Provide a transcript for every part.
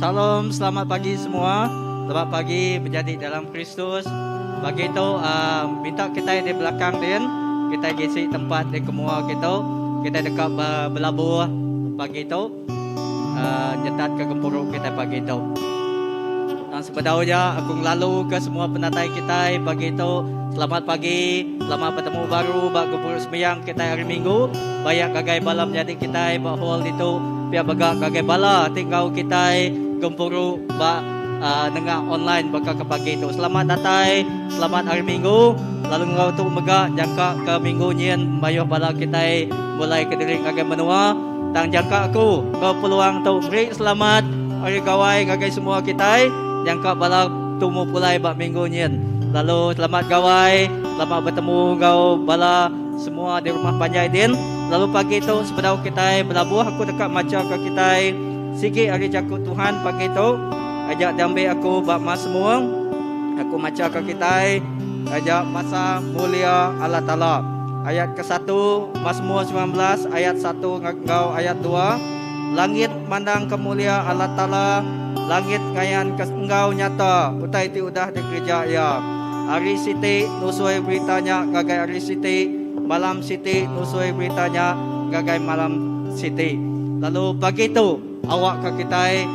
Shalom, selamat pagi semua. Selamat pagi menyadi dalam Kristus. Pagi tu uh, minta kita di belakang din, kita gisi tempat di kemua kita. Kita deka belabuh pagi tu uh, nyetat ke gempuru kita pagi tu. Tang sebedau nya aku ngelalu ke semua penatai kitai pagi tu. Selamat pagi, selamat betemu baru ba gempuru sembiang kitai hari Minggu. Bayak ngagai bala menyadi kitai ba hall ditu, pia mega ngagai bala ti enggau kitai gempuru ba uh, nengah online baka ke pagi tu. Selamat datai, selamat hari Minggu. Lalu enggau tu mega jangka ke minggu nyin mayuh bala kitai mulai ke diri ngagai menua. Tang jangka aku enggau peluang tu meri selamat Hari Gawai ngagai semua kitai nyangka bala tumu pulai ba minggu nyin. Lalu selamat gawai, selamat betemu enggau bala semua di rumah panjai din. Lalu pagi tu sebedau kitai belabuh aku deka macha ka kitai sigi ari jaku Tuhan pagi tu. Aja diambi aku ba Masmur. Aku macha ka kitai aja pasal mulia Allah Taala. Ayat kesatu Masmur 19 ayat satu enggau ayat dua. Langit mandangka mulia Allah Taala, langit ngayanka enggau nyata utai ti udah dikereja Iya. Hari siti nusui berita nya ngagai hari siti, malam siti nusui berita nya ngagai malam siti. Lalu pagi tu, awakka kitai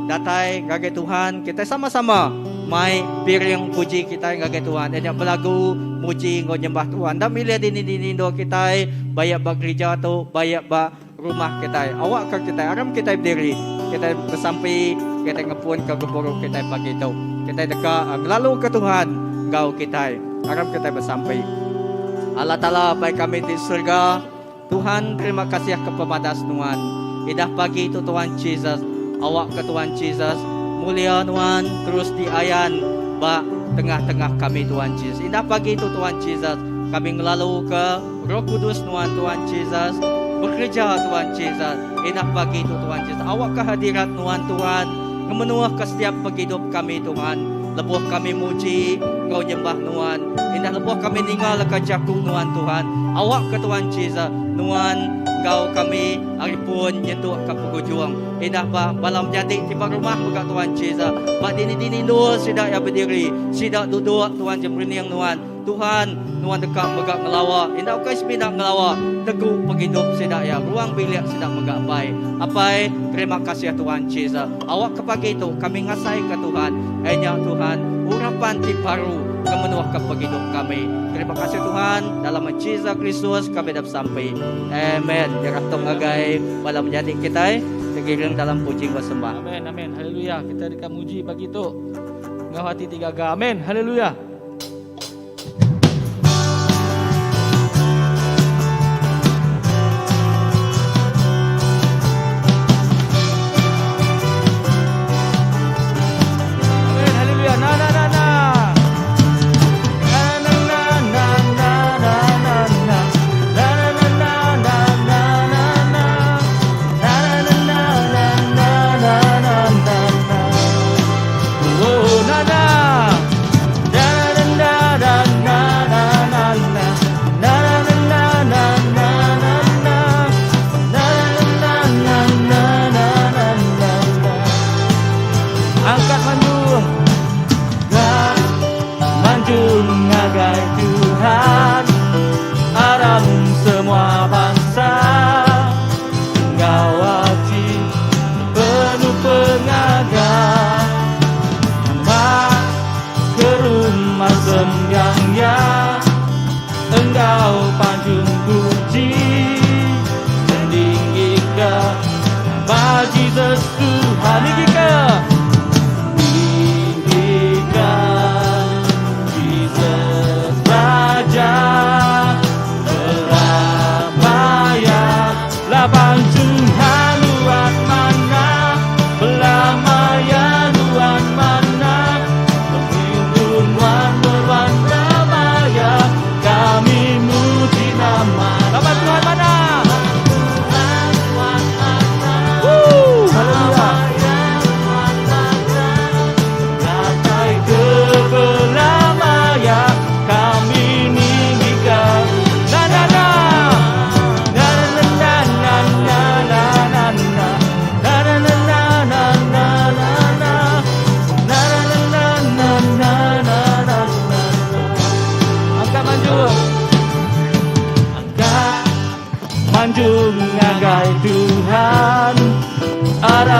datai ngagai Tuhan, kitai sama-sama mai piring puji kitai ngagai Tuhan, iya nya belagu muji enggau nyembah Tuhan. Enda milih dini-dini endur kitai, baik ba gerija tu, baik ba rumah kitai. Awakka kitai aram kitai bediri, kitai besampi, kitai ngepunka gempuru kitai pagi tu. Kitai deka ngelaluka Tuhan enggau kitai. Aram kitai besampi. Allah Taala Apai kami ti serega, Tuhan terima kasih ke pemadas Nuan. Idah pagi tu Tuhan Jesus, awakka Tuhan Jesus mulia Nuan terus diayan ba tengah-tengah kami Tuhan Jesus. Indah pagi tu Tuhan Jesus, kami ngelaluka Roh Kudus Nuan Tuhan Jesus bekereja Tuhan Jesus indah pagi tu Tuhan Jesus awakka hadirat Nuan Tuhan ngemenuhka setiap pengidup kami Tuhan lebuh kami muji enggau nyembah Nuan indah lebuh kami ninga leka jaku Nuan Tuhan awakka Tuhan Jesus Nuan enggau kami ari pun nyentuk ka pengujung indah ba bala menyadi ti ba rumah mega Tuhan Jesus ba dini-dini endur sida iya bediri sida duduk Tuhan je merening Nuan Tuhan, nuan deka mega ngelawa, enda ukai semina ngelawa tegu pengidup sida iya, ruang bilik sida mega apai. Apai, terima kasih Tuhan Jesus. Awakka pagi tu kami ngasaika Tuhan, iya nya Tuhan, urapan ti baru ke menuhka pengidup kami. Terima kasih Tuhan, dalam nama Jesus Kristus kami dah besampi. Amen. Nyerah tu ngagai bala menyadi kitai, tegiring dalam puji enggau sembah. Amen, amen. Haleluya. Kita deka muji pagi tu enggau ati ti gaga. Amen. Haleluya.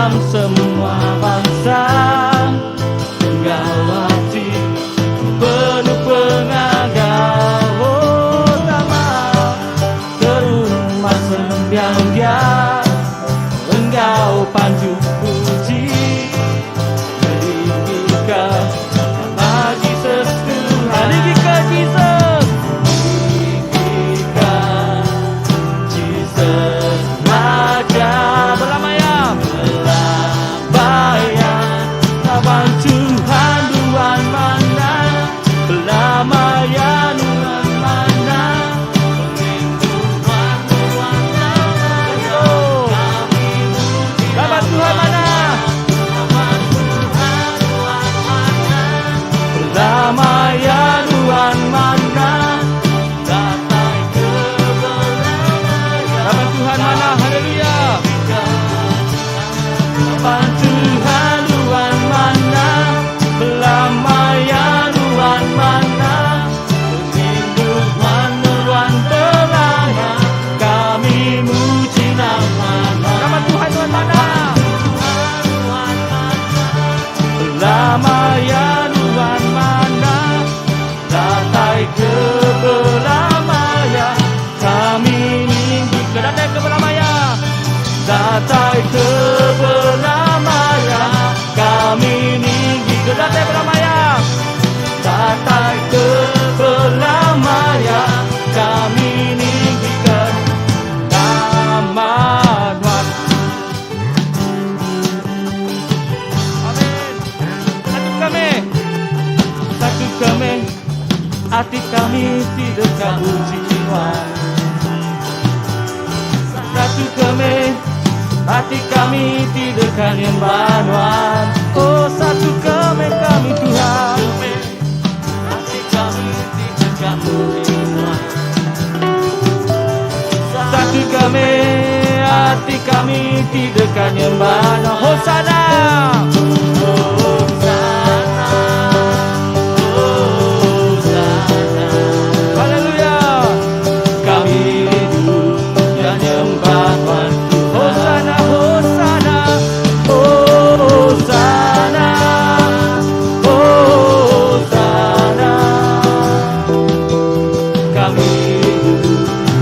Dalam semua bansa Enggau ati penuh pengaga Oh tama ke rumah sembiang dia Enggau panjuk puji Ninggi nama Jesus Tuhan Ninggi ke Jesus Ninggi ke Jesus Raja Belamaya Belamaya Laban Tuhan Nuan manah Belamaya Nuan manah Pengerindu Nuan Nuan belama Kami muji Laban Tuhan manah Laban Tuhan Nuan manah Belamaya Nuan manah Datai ke belamaya Laban Tuhan manah Haleluya Laban Tuhan Nuan manah Belamaya Nuan manah Pengerindu Nuan Nuan belama Kami muji nama Laban Tuhan Nuan manah Belamaya Nuan manah Datai ke belamaya Kami ninggi ke datai ke belamaya Datai ke belamaya Kami ninggi ke datai belamaya Datai ke belamaya Kami ninggi ke nama Tuhan Amin. Satu kami Satu kami Ati kami ti deka muji Tuhan Satu kami Ati kami ti deka nyembah Tuhan Oh satu kami kami Tuhan Ati kami ti deka muji Tuhan Satu kami Ati kami ti deka nyembah Tuhan Hosana Hosana Hosana Haleluya Kami rindu dan nyembah Tuhan Hosana Hosana Hosana Hosana Kami rindu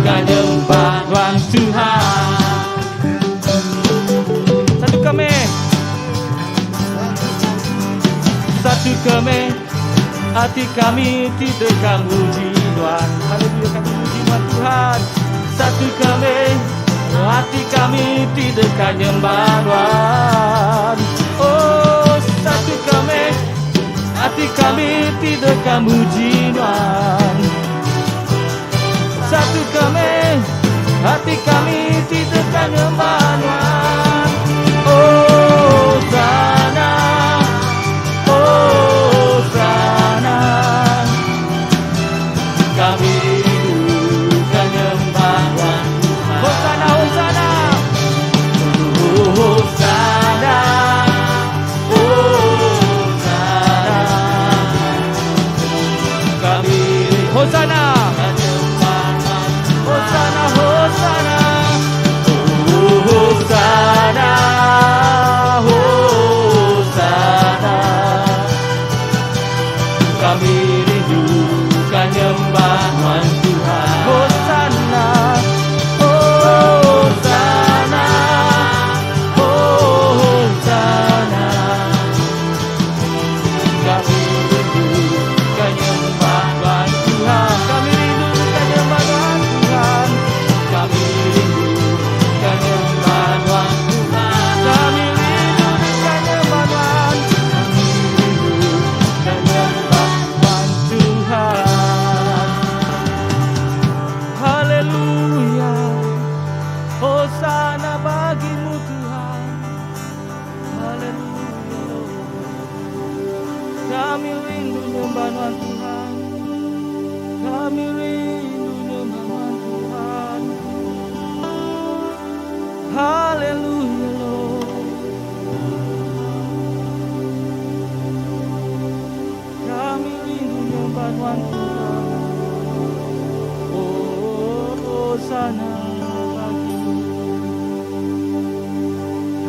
dan nyembah Tuhan Tuhan Satu kami Satu kami Ati kami ti deka muji Tuhan Haleluya kami muji Tuhan Tuhan Satu kami Ati kami ti deka nyembah Tuhan Oh satu kami Ati kami ti deka muji Tuhan Satu kami Ati kami ti deka nyembah Tuhan Hosana Hosana Kami rindu kan nyembah Tuhan Hosana Hosana Hosana Hosana Kami Hosana Hosana Hosana Hosana Hosana Kami rindu kan nyembah Tuhan Tuhan Hosana Hosana Hosana Kami rindu kan nyembah Tuhan Tuhan Kami rindu kan nyembah Tuhan Tuhan Kami rindu kan nyembah Tuhan Tuhan Kami rindu kan nyembah Tuhan Kami rindu kan nyembah Tuhan Tuhan Haleluya Hosana bagimu Tuhan Haleluya Kami rindu nyembah Tuhan Tuhan Kami rindu nyembah Tuhan Tuhan Haleluya Lord Kami rindu nyembah Tuhan Tuhan Oh Hosana bagimu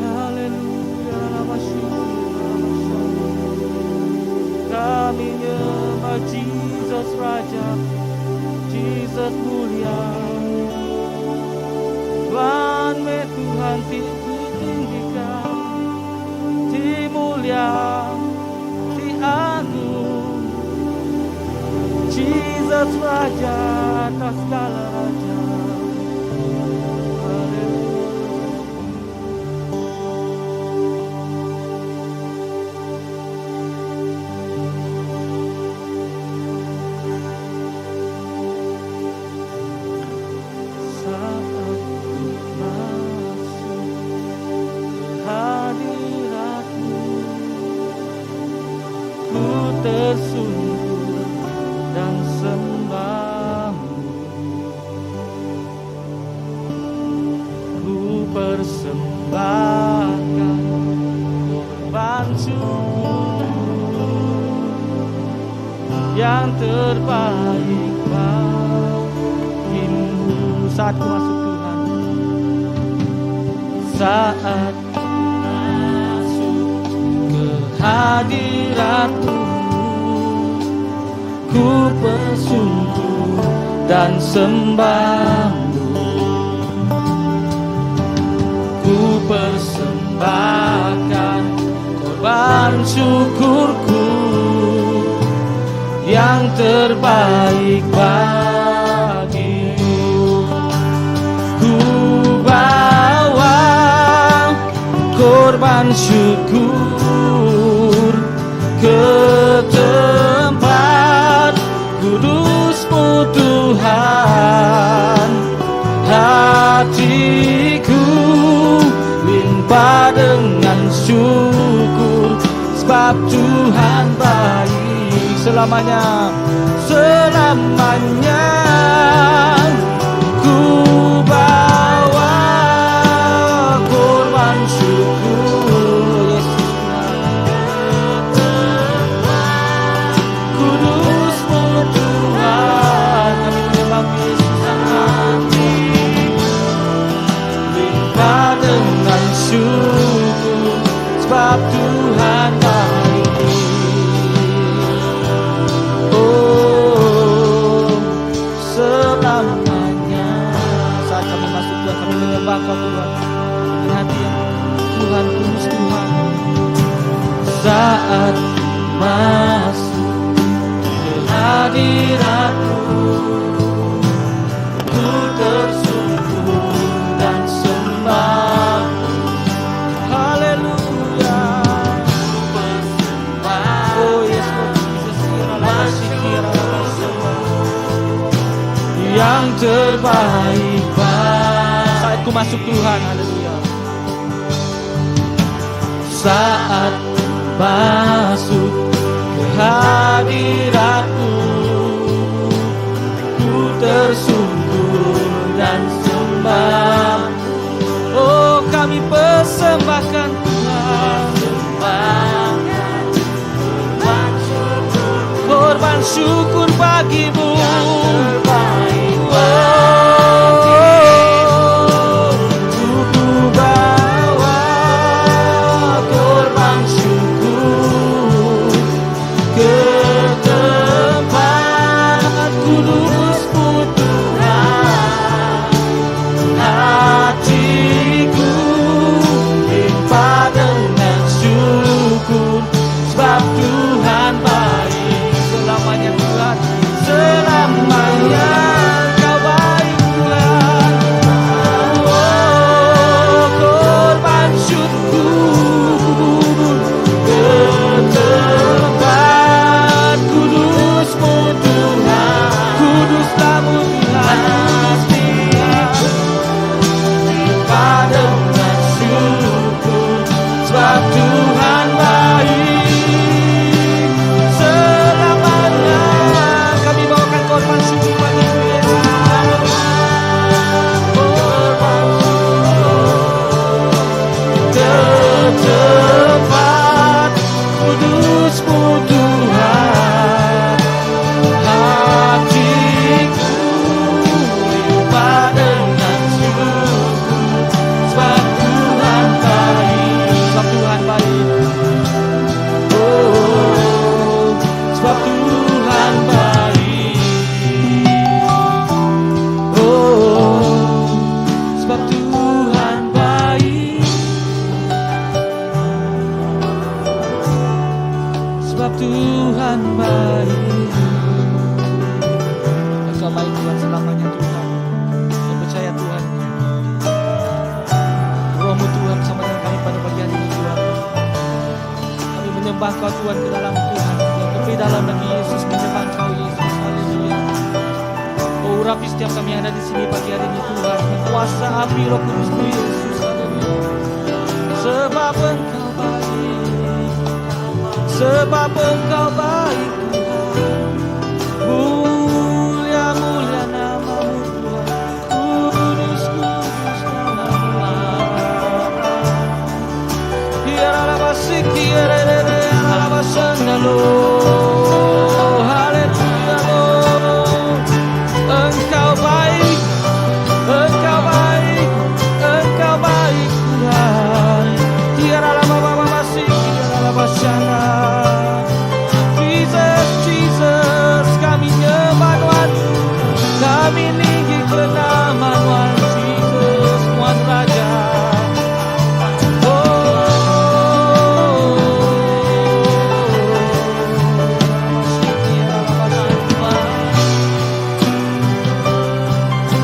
Haleluya. Jesus Raja, Jesus mulia. Tuhan meh Tuhan ti ditinggika, ti mulia, ti agung. Jesus Raja atas segala raja. Haleluya. Saat ku masuk ke hadiratmu, ku tersungkur dan sembahmu. Ku persembahkan korban syukurku yang terbaik bagimu. Saat ku masuk Tuhan, saat ku masuk ke hadiratmu, ku bersungguh dan sembahmu. Ku persembahkan korban syukurku yang terbaik bagimu. Ku bawa korban syukur ke tempat kudusmu Tuhan. Hatiku limpah dengan syukur, sebab Tuhan baik selamanya, selamanya. Ku bawa korban syukur, Yesus Tuhan, kudusmu Tuhan. Kami menyembah Yesus. Limpah dengan syukur, sebab Tuhan baik. Oh, selamanya. Saat kami masuk Tuhan, kami menyembah Kau Tuhan dengan hati yang Tuhan kudus Tuhan. Saat masuk ke hadiratmu, ku tersungkur dan sembah. Haleluya. Oh yes Lord Jesus, yang terbaik saat ku masuk Tuhan. Haleluya. Saat masuk ke hadiratmu, ku tersungkur dan sembah. Oh, kami persembahkan Tuhan korban syukur bagimu. Oh, ku bawa korban syukur ke tempat kudusmu Tuhan. Hatiku limpah dengan syukur, sebab Tuhan baik selamanya Tuhan, selamanya. nyembah Kau Tuhan ke dalam Tuhan. Yang lebih dalam lagi Yesus menyembah Kau Yesus. Haleluya. Oh urapi setiap kami yang ada di sini pagi hari ini Tuhan. Dengan kuasa api Roh Kudus Yesus. Haleluya. Sebab Engkau baik. Sebab Engkau baik Tuhan. Mulia mulia namamu Tuhan. Kudus kudus namamu. Haleluya Lord. Engkau baik, Engkau baik, Engkau baik Tuhan. Jesus, Jesus, kami nyembah Tuhan. Kami ninggi ke nama Tuhan Jesus, Tuhan Raja. Oh.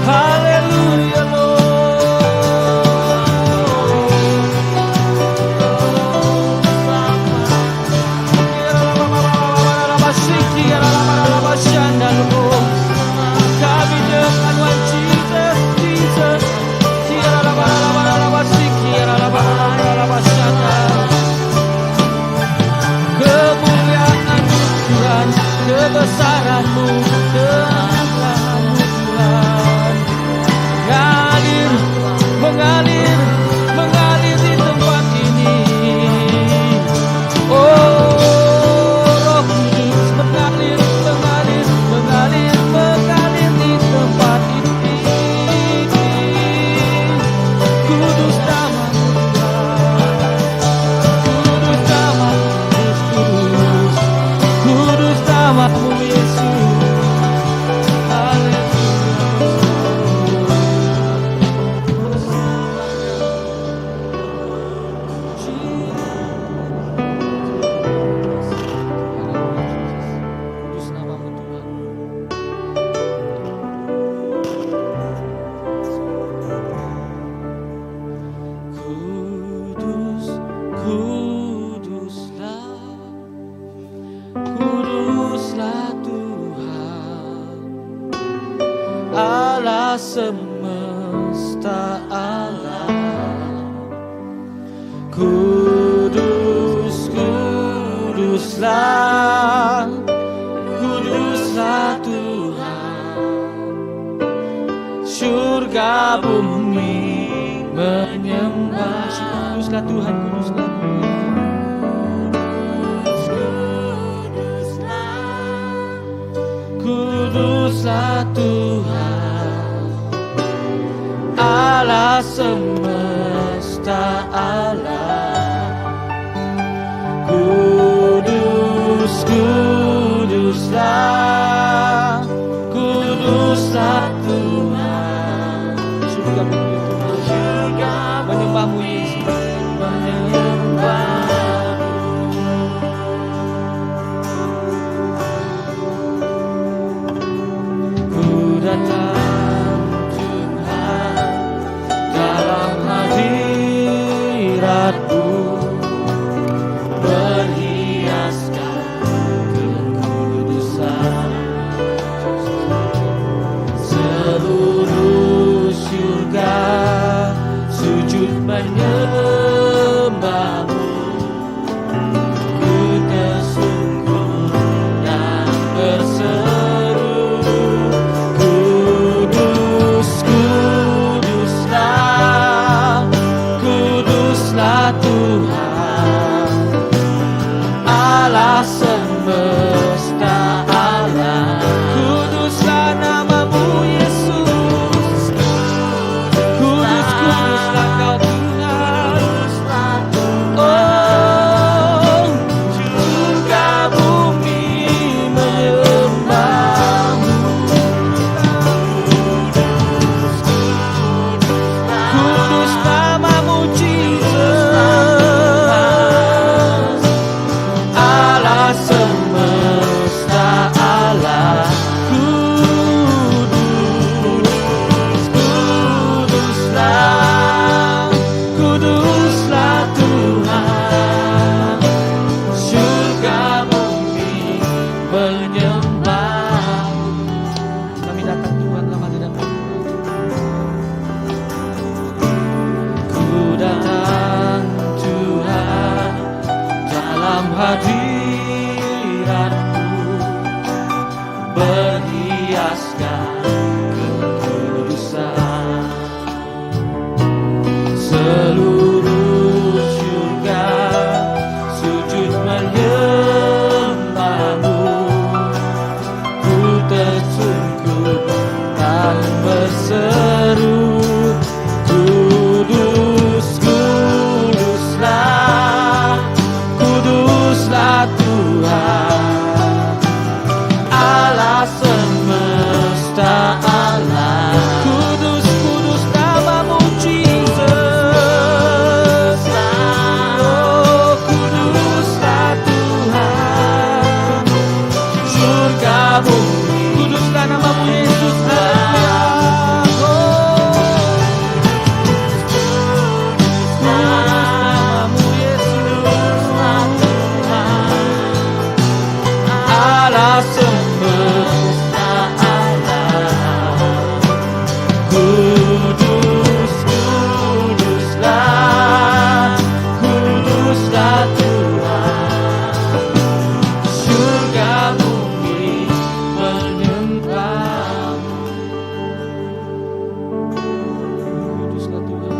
Haleluya Lord. Kami dengan Tuhan Jesus, Jesus. Kemuliaan-Mu Tuhan, kebesaran-Mu, keagungan-Mu Tuhan. Mengalir, mengalir, mengalir di tempat ini. Oh, Roh Kudus mengalir, mengalir, mengalir, mengalir di tempat ini. Kudus namamu Tuhan, kudus namamu kudus, kudus namamu Yesus. Haleluya. Kudus namamu Tuhan. Kudus, kuduslah, kuduslah Tuhan Allah semesta alam. Kudus, kuduslah, kuduslah Tuhan. Surga bumi menyembah. Kuduslah Tuhan, kuduslah Kudus, kuduslah Tuhan Allah semesta alam. Kudus, kuduslah, kuduslah Tuhan. Surga bumi Tuhan menyembahmu Yesus, menyembahmu. Ku datang Tuhan dalam hadiratmu. Menyembah Kami datang Tuhan dalam hadirat Ku datang Tuhan dalam hadiratmu Berhiaskan kekudusan Seluruh syurga sujud menyembahmu Ku tersungkur dan berseru Kudus, kuduslah, kuduslah Tuhan Allah semesta alam Kudus, kudus namamu Jesus Oh, kuduslah Tuhan Surga bumi Kuduslah namamu Yesus Haleluya Oh Kudus namamu Yesus Allah semesta alam Kudus, kuduslah, kuduslah Tuhan Surga bumi menyembahmu Kuduslah Tuhan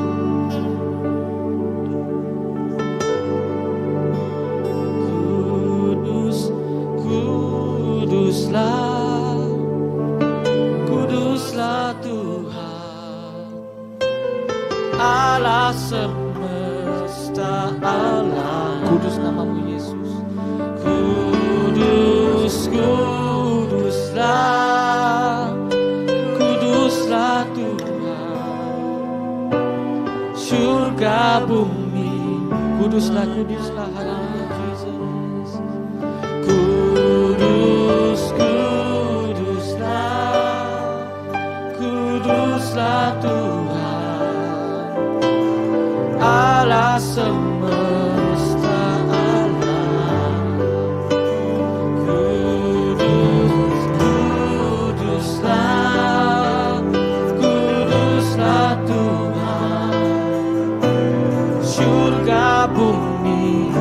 Kudus, kuduslah, kuduslah Tuhan Allah semesta alam Kudus namamu Yesus Kudus, kuduslah, kuduslah Tuhan Surga bumi Kuduslah, kuduslah, haleluya Jesus Kudus, kuduslah, kuduslah Tuhan Allah semesta alam Kudus, kuduslah, kuduslah Tuhan Surga bumi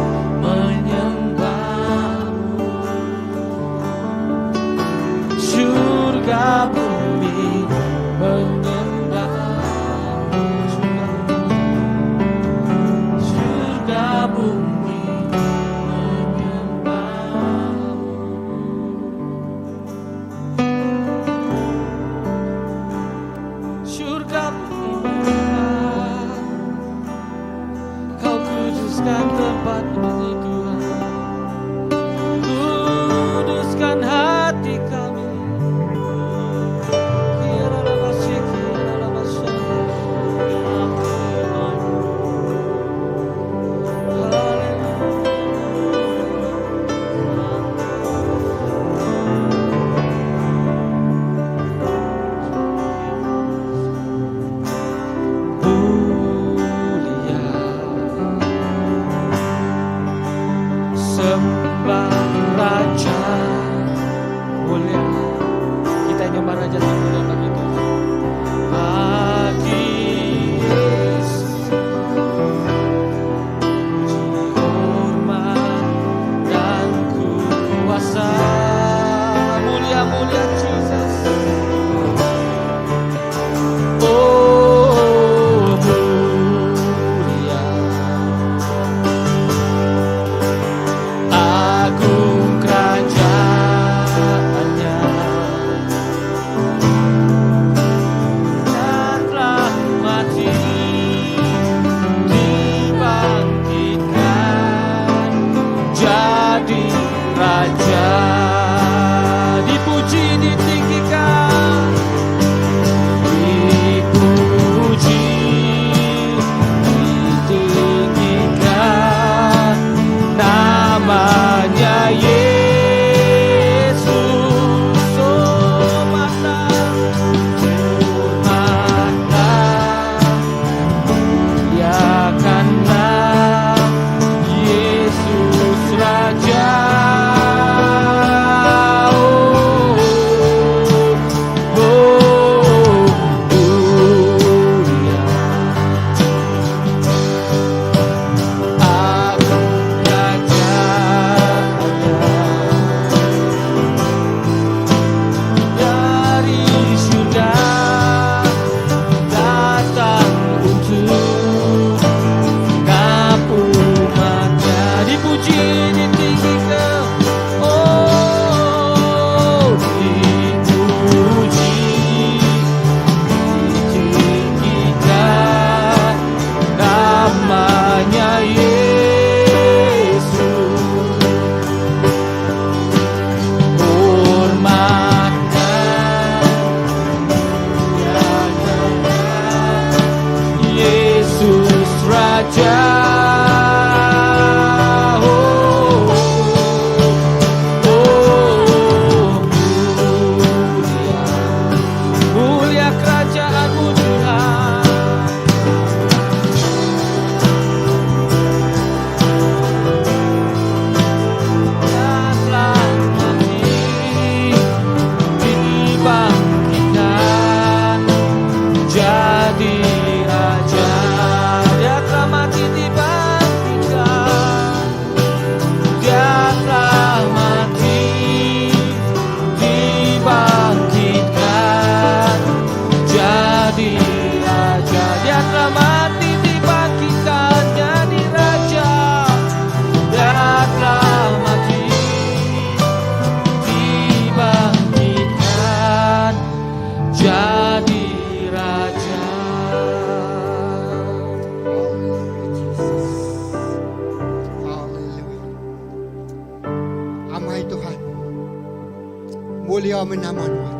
Mulia meh nama Nuan.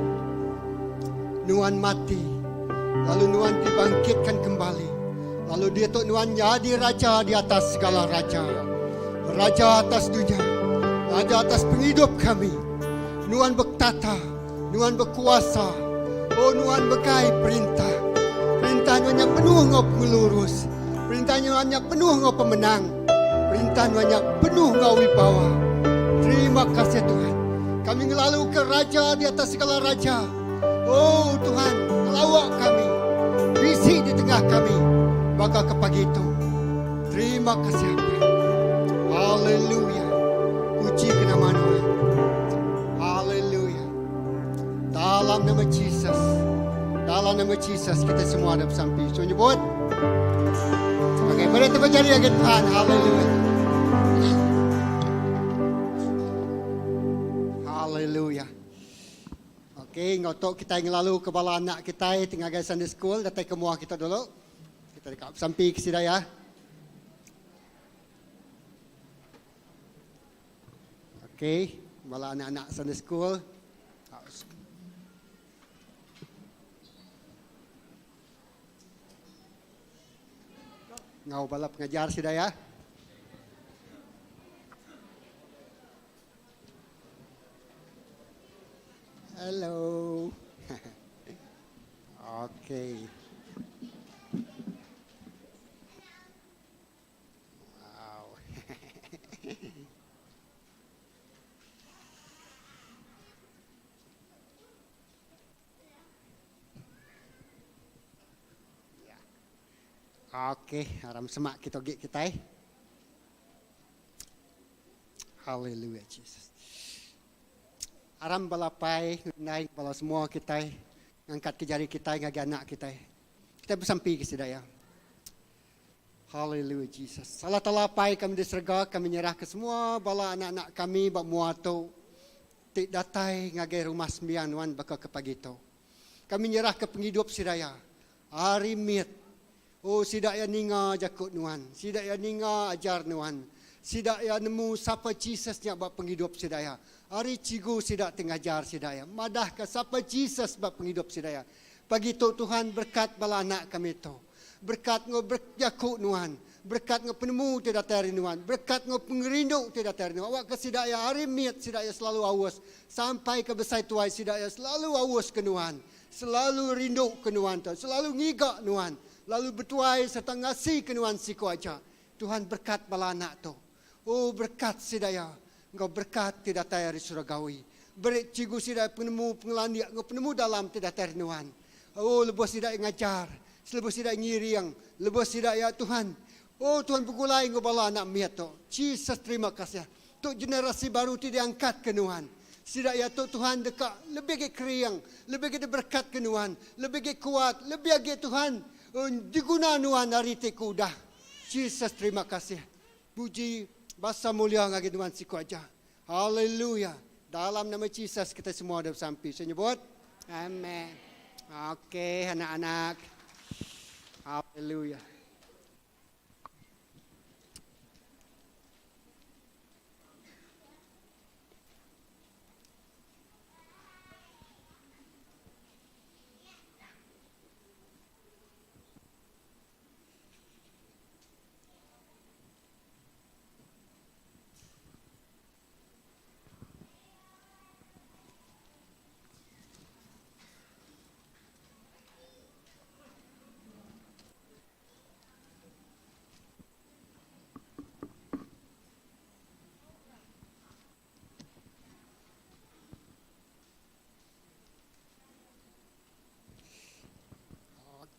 Nuan mati, lalu Nuan dibangkitkan kembali, lalu diatu Nuan nyadi Raja di atas segala raja, Raja atas dunya, Raja atas pengidup kami. Nuan betata, Nuan bekuasa, oh Nuan megai perintah. Perintah Nuan nya penuh enggau pengelurus, perintah Nuan nya penuh enggau pemenang, perintah Nuan nya penuh enggau wibawa. Terima kasih Tuhan. Kami ngelaluka Raja di atas segala raja. Oh Tuhan, ngelawa kami. Bisi di tengah kami baka ke pagi tu. Terima kasih Apai. Haleluya. Puji ke nama Nuan. Haleluya. Dalam nama Jesus. Dalam nama Jesus kita semua ada bersampi. So nyebut. Okey, mari kita berjari lagi Tuhan. Haleluya. Haleluya. Okey, ngau tok kita ngelalu ke bala anak kita ngagai Sunday school datai ke mua kita dulu. Kita dekat bersampi ke sida ya. Okey, bala anak-anak Sunday school. Ngau bala pengajar sida ya. Hello. Okey. Wow. Okey, aram semak kita gik kita. Hallelujah Jesus. Aram bala pai, indai bala semua kitai ngangkat ke jari kitai ngagai anak kitai. Kitai besampi ke sida iya. Hallelujah Jesus. Allah Taala Apai kami di serega, kami nyerah ke semua bala anak-anak kami ba mua tu ti datai ngagai rumah sembiang nuan baka ke pagi tu. Kami nyerah ke pengidup sida iya. Ari mit. Oh sida iya ninga jaku nuan. Sida iya ninga ajar nuan. Sida iya nemu sapa Jesus nya ba pengidup sida iya. Ari cikgu sida ti ngajar sida iya madahka sapa Jesus ba pengidup sida iya. Pagi tu Tuhan berkat bala anak kami tu. Berekat enggau jaku Nuan. Berekat enggau penemu ti datai ari Nuan. Berekat enggau pengerindu ti datai ari Nuan. Awakka sida iya ari mit sida iya selalu aus sampai ke besai tuai sida iya selalu aus ke Nuan. Selalu rindu ke Nuan Tuhan. Selalu ngiga Nuan. Lalu betuai sereta ngasi ke Nuan siku aja. Tuhan berekat bala anak tu. Oh berekat sida iya enggau berekat ti datai ari suragawi. Beri cikgu sida iya penemu, pengelandik enggau penemu dalam ti datai ari Nuan. Oh lebuh sida iya ngajar, selebuh sida iya ngiring, lebuh sida iya Tuhan, oh Tuhan begulai enggau bala anak mit tu. Jesus terima kasih. Tu generasi baru ti diangkatka Nuan. Sida iya tu Tuhan deka lebih agi kering, lebih agi diberekatka Nuan, lebih agi kuat, lebih agi Tuhan diguna Nuan ari ti ke udah. Jesus terima kasih. Puji basa mulia ngagai Nuan siku aja. Haleluya. Dalam nama Jesus kita semua udah besampi. Saya nyebut. Amen. Okey anak-anak. Haleluya.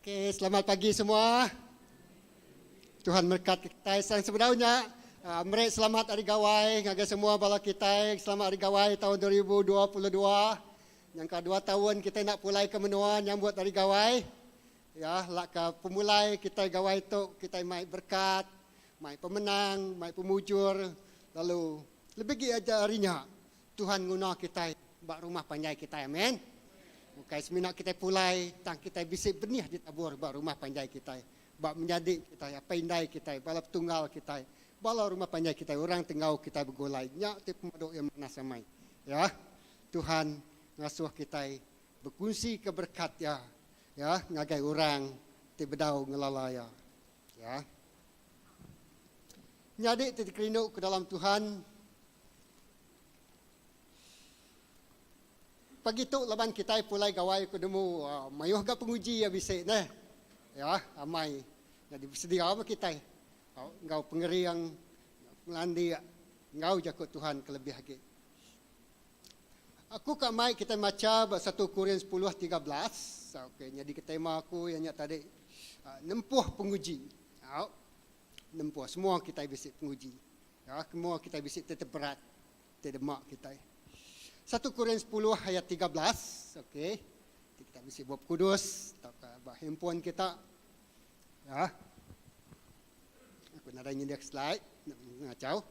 Okey, selamat pagi semua. Tuhan merkat kitai sang sebedau nya. Uh, meri selamat hari gawai ngagai semua bala kitai. Selamat hari gawai tahun 2022. Nyangka dua tahun kita nak pulai ke menua nyambut hari gawai. Ya, lak ke pemulai kitai gawai tu kitai mai berkat, mai pemenang, mai pemujur. Lalu lebih gi aja hari nya Tuhan nguna kitai ba rumah panjai kitai. Amen. Bukai semina kitai pulai tang kitai bisi benih ditabur ba rumah panjai kitai, ba menyadi kitai, apai indai kitai, bala petunggal kitai, bala rumah panjai kitai, orang ti enggau kitai begulai. Nya ti pemadu iya manah samai. Ya. Tuhan. ngasuh kitai bekunsika berekat Iya ya ngagai orang ti bedau ngelala Iya. Ya. Nyadi ti dikerindu ke dalam Tuhan pagi tu laban kitai pulai gawai ku nemu mayuh ga penguji iya bisi neh. Ya, amai nyadi besedia meh kitai enggau pengering, pengelandik enggau jaku Tuhan kelebih agi. Aku ka mai kitai macha ba satu Korin sepuluh 13. Okey, nyadi ke tema aku iya nya tadi nempuh penguji. Au. Nempuh semua kitai bisi penguji. Ya, semua kitai bisi ti teberat ti dema kitai. Satu Korin sepuluh ayat 13. Okey. Ti kita bisi Bup Kudus tauka ba handphone kita. Ya. Aku nadai nyendiaka slide, ngachau.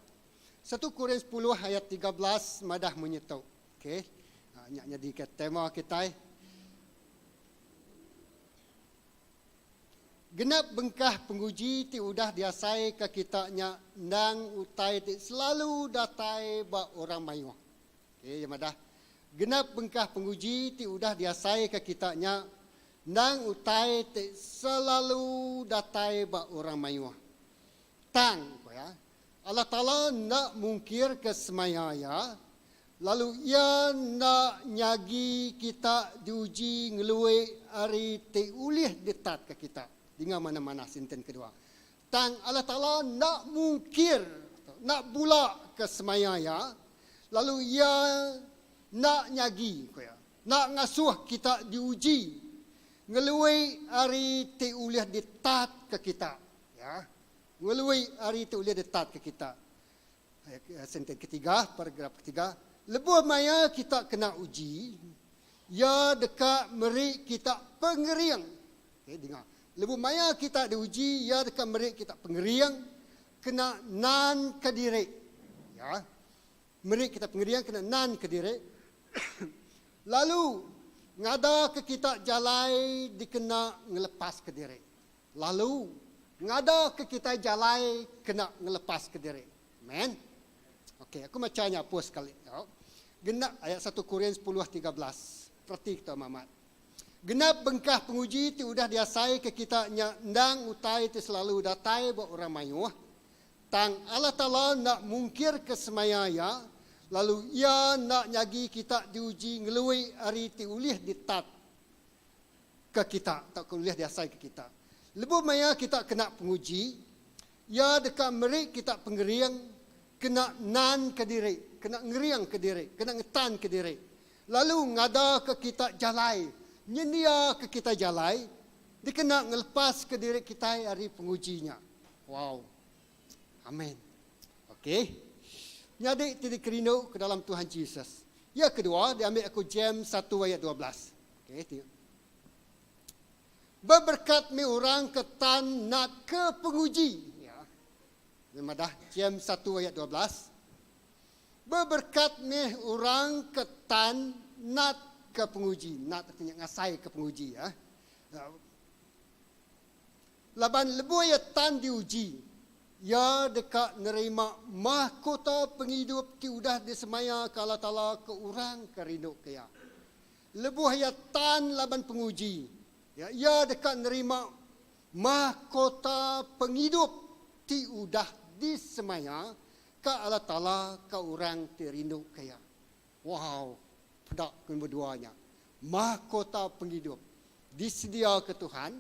Satu Korin sepuluh ayat 13 madah munyi tu. Okey. Ha, nya nyadika tema kitai. Genap bengkah penguji ti udah diasaika kita nya endang utai ti selalu datai ba orang mayuh. Okey, iya madah, Genap bengkah penguji ti udah diasaika kita nya endang utai ti selalu datai ba orang mayuh. Tang, ku iya, Allah Taala enda mungkirka semaya Iya, lalu Iya enda nyagi kita diuji ngelui ari ti ulih ditatka kita. Dinga manah-manah senten kedua. Tang Allah Taala enda mungkir, enda bula ke semaya Iya, lalu Iya enda nyagi, ku iya, enda ngasuh kita diuji ngelui ari ti ulih ditatka kita. Ya. Ngelui ari ti ulih ditatka kita. Senten ketiga, paragraf ketiga, lebuh maya kita kena uji, iya deka meri kita pengering. Okey, dinga. Lebuh maya kita diuji, iya deka meri kita pengering kena nanka diri. Ya. Meri kita pengering kena nanka diri. Lalu ngadaka kita jalai dikena ngelepaska diri. Lalu, ngadaka kitai jalai kena ngelepaska diri. Amen. Okey, aku macha nya apus sekali. Au. Genap ayat satu Korin sepuluh 13. Pereti kita amat. Genap bengkah penguji ti udah diasaika kita nya endang utai ti selalu datai ba orang mayuh, tang Allah Taala enda mungkirka semaya Iya, lalu Iya enda nyagi kita diuji ngelui ari ti ulih ditat ke kita tauka ulih diasaika kita. Lebuh maya kita kena penguji, Iya deka meri kita pengering kena nanka diri, kena ngeringka diri, kena ngetanka diri, lalu ngadaka kita jalai, nyendiaka kita jalai dikena ngelepaska diri kitai ari penguji nya. Wow. Amen. Okey. Nyadi ti dikerindu ke dalam Tuhan Jesus. Iya kedua diambi aku James satu ayat 12. Okey, tengok. Beberkat mih orang ke tan nat ke penguji. Ya. Dia madah James 1 ayat 12. Beberkat mih orang ke tan nat ke penguji. Nat artinya ngasai ke penguji. Ya. Laban lebuh iya tan diuji, iya deka nerima mahkota pengidup ti udah disemayaka Allah Taala ke orang ke rinduka iya. Lebuh iya tan laban penguji, ya, iya deka nerima mahkota pengidup ti udah disemaya ka Allah Taala ka orang ti rinduka iya. Wow! Peda ke nombor dua nya. Mahkota pengidup disediaka Tuhan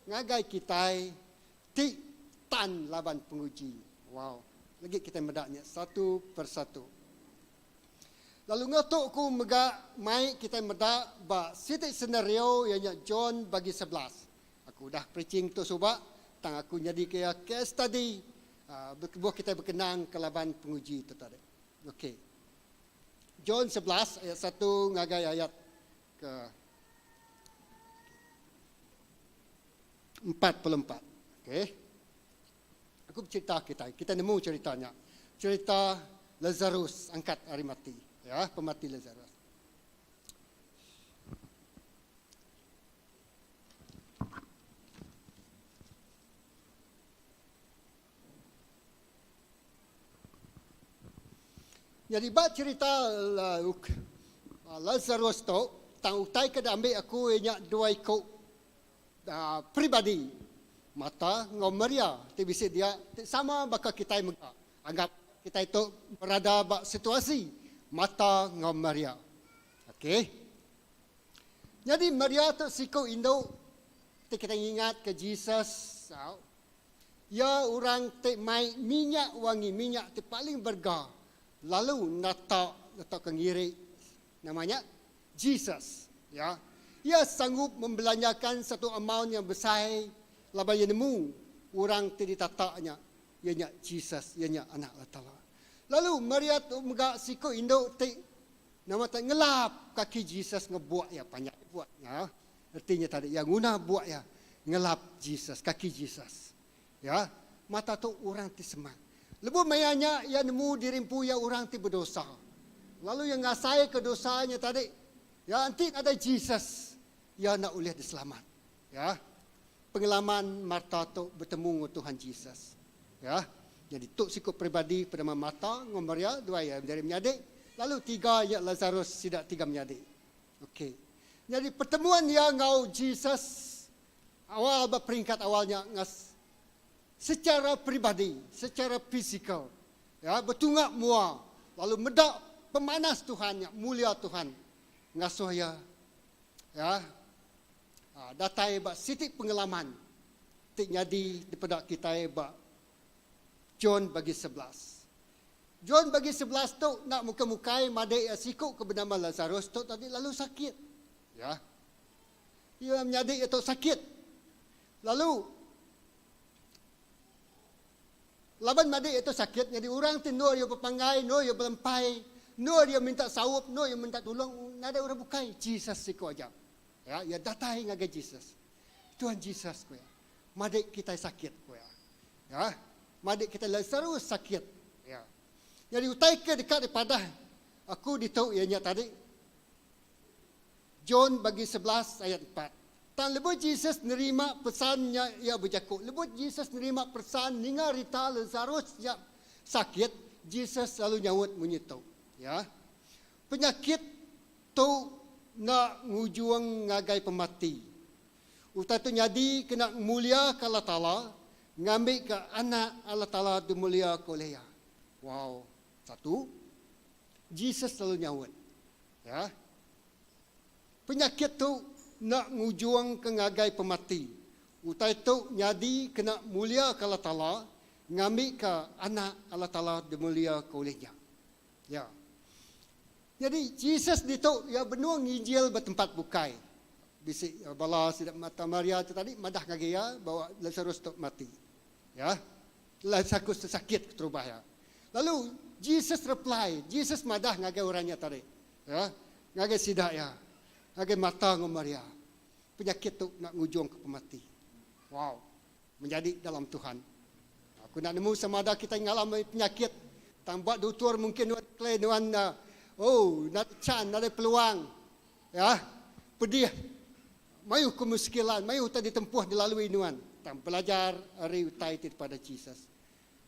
ngagai kitai ti tan laban penguji. Wow! Lagi kitai meda nya satu persatu. Lalu enggau tu ku mega mai kitai meda ba siti senario iya nya John bagi 11. Aku udah preaching tu suba tang aku nyadika iya case study lebuh kitai bekenang ke laban penguji tu tadi. Okey. John 11 ayat satu ngagai ayat ke 44. Okey. Aku becerita kitai, kitai nemu cerita nya. Cerita Lazarus angkat ari mati, ya, pemati Lazarus. Jadi ba cerita uh, Lazarus tu, tang utai ke diambi aku iya nya dua iku peribadi, Marta enggau Maria ti bisi dia ti sama baka kitai mega. Anggap kitai tu berada ba situasi Marta enggau Maria. Okey. Nyadi Maria tu siku indu ti kitai ngingatka Jesus au. Iya orang ti mai minyak wangi, minyak ti paling berega lalu nata tauka ngiri nama nya Jesus. Ya. Iya sanggup membelanjakan satu amount yang besai laban iya nemu orang ti ditata nya iya nya Jesus, iya nya Anak Allah Taala. Lalu Maria tu mega siku indu ti nama ti ngelap kaki Jesus enggau buak iya panjai buak iya. Reti nya tadi iya nguna buak iya ngelap Jesus, kaki Jesus. Ya, mata tu orang ti semak. Lebuh maya nya iya nemu diri empu iya orang ti bedosa. Lalu iya ngasaika dosa nya tadi. Ya, enti nadai Jesus, iya enda ulih diselamat. Ya. Pengalaman Marta tu betemu enggau Tuhan Jesus. Ya. Nyadi tu siku peribadi penama Marta enggau Maria, dua iya menjadi menyadi, lalu tiga iya Lazarus sida tiga menyadi. Okey. Nyadi pertemuan iya enggau Jesus awal ba peringkat awal nya ngas secara peribadi, secara fizikal. Ya, betunga mua lalu meda pemanas Tuhan nya, mulia Tuhan ngasuh iya ya datai ba siti pengalaman ti nyadi dipeda kitai ba John bagi 11. John bagi 11 tu enda mukai-mukai madik iya siku ke benama Lazarus tu tadi lalu sakit. Ya. Iya menyadi iya tu sakit. Lalu laban madik iya tu sakit nyadi orang ti endur iya bepanggai, endur iya belempai, endur iya minta saup, endur iya minta tulung nadai orang bukai, Jesus siku aja. Ya, iya datai ngagai Jesus. Tuhan Jesus ku iya, madik kitai sakit ku iya. Ya, madik kitai Lazarus sakit. Ya. Nyadi utai ke deka dipadah aku ditu iya nya tadi John bagi 11 ayat 4. Tang lebuh Jesus nerima pesan nya iya bejaku. Lebuh Jesus nerima pesan ninga rita Lazarus nya sakit, Jesus lalu nyaut munyi tu. Ya. Penyakit Tu enda ngujung ngagai pemati. Utai tu nyadi kena ngemuliaka Allah Taala, ngambika Anak Allah Taala dimuliaka ulih Iya. Wow. Satu, Jesus lalu nyaut, Ya. Penyakit tu enda ngujungka ngagai pemati. Utai tu nyadi kena muliaka Allah Taala, ngambika Anak Allah Taala dimuliaka ulih nya. Ya. Nyadi Jesus ditu iya benung nginjil ba tempat bukai. Bisi bala sida Marta Maria tu tadi madah ngagai iya bawa Lasarus tu mati. Ya. Lasarus tu sakit keterubah iya. Lalu Jesus reply, Jesus madah ngagai orang nya tadi. Ya. Ngagai sida iya. Ngagai Marta enggau Maria. Penyakit tu enda ngujungka pemati. Wow. Menyadi dalam Tuhan. Aku enda nemu sama ada kitai ngalami penyakit tang ba dutur mungkin nuan declare nuan oh nadai chan nadai peluang ya pedih mayuh kemuskilan mayuh utai ditempuh dilalui nuan tang belajar ari utai ti daripada Jesus.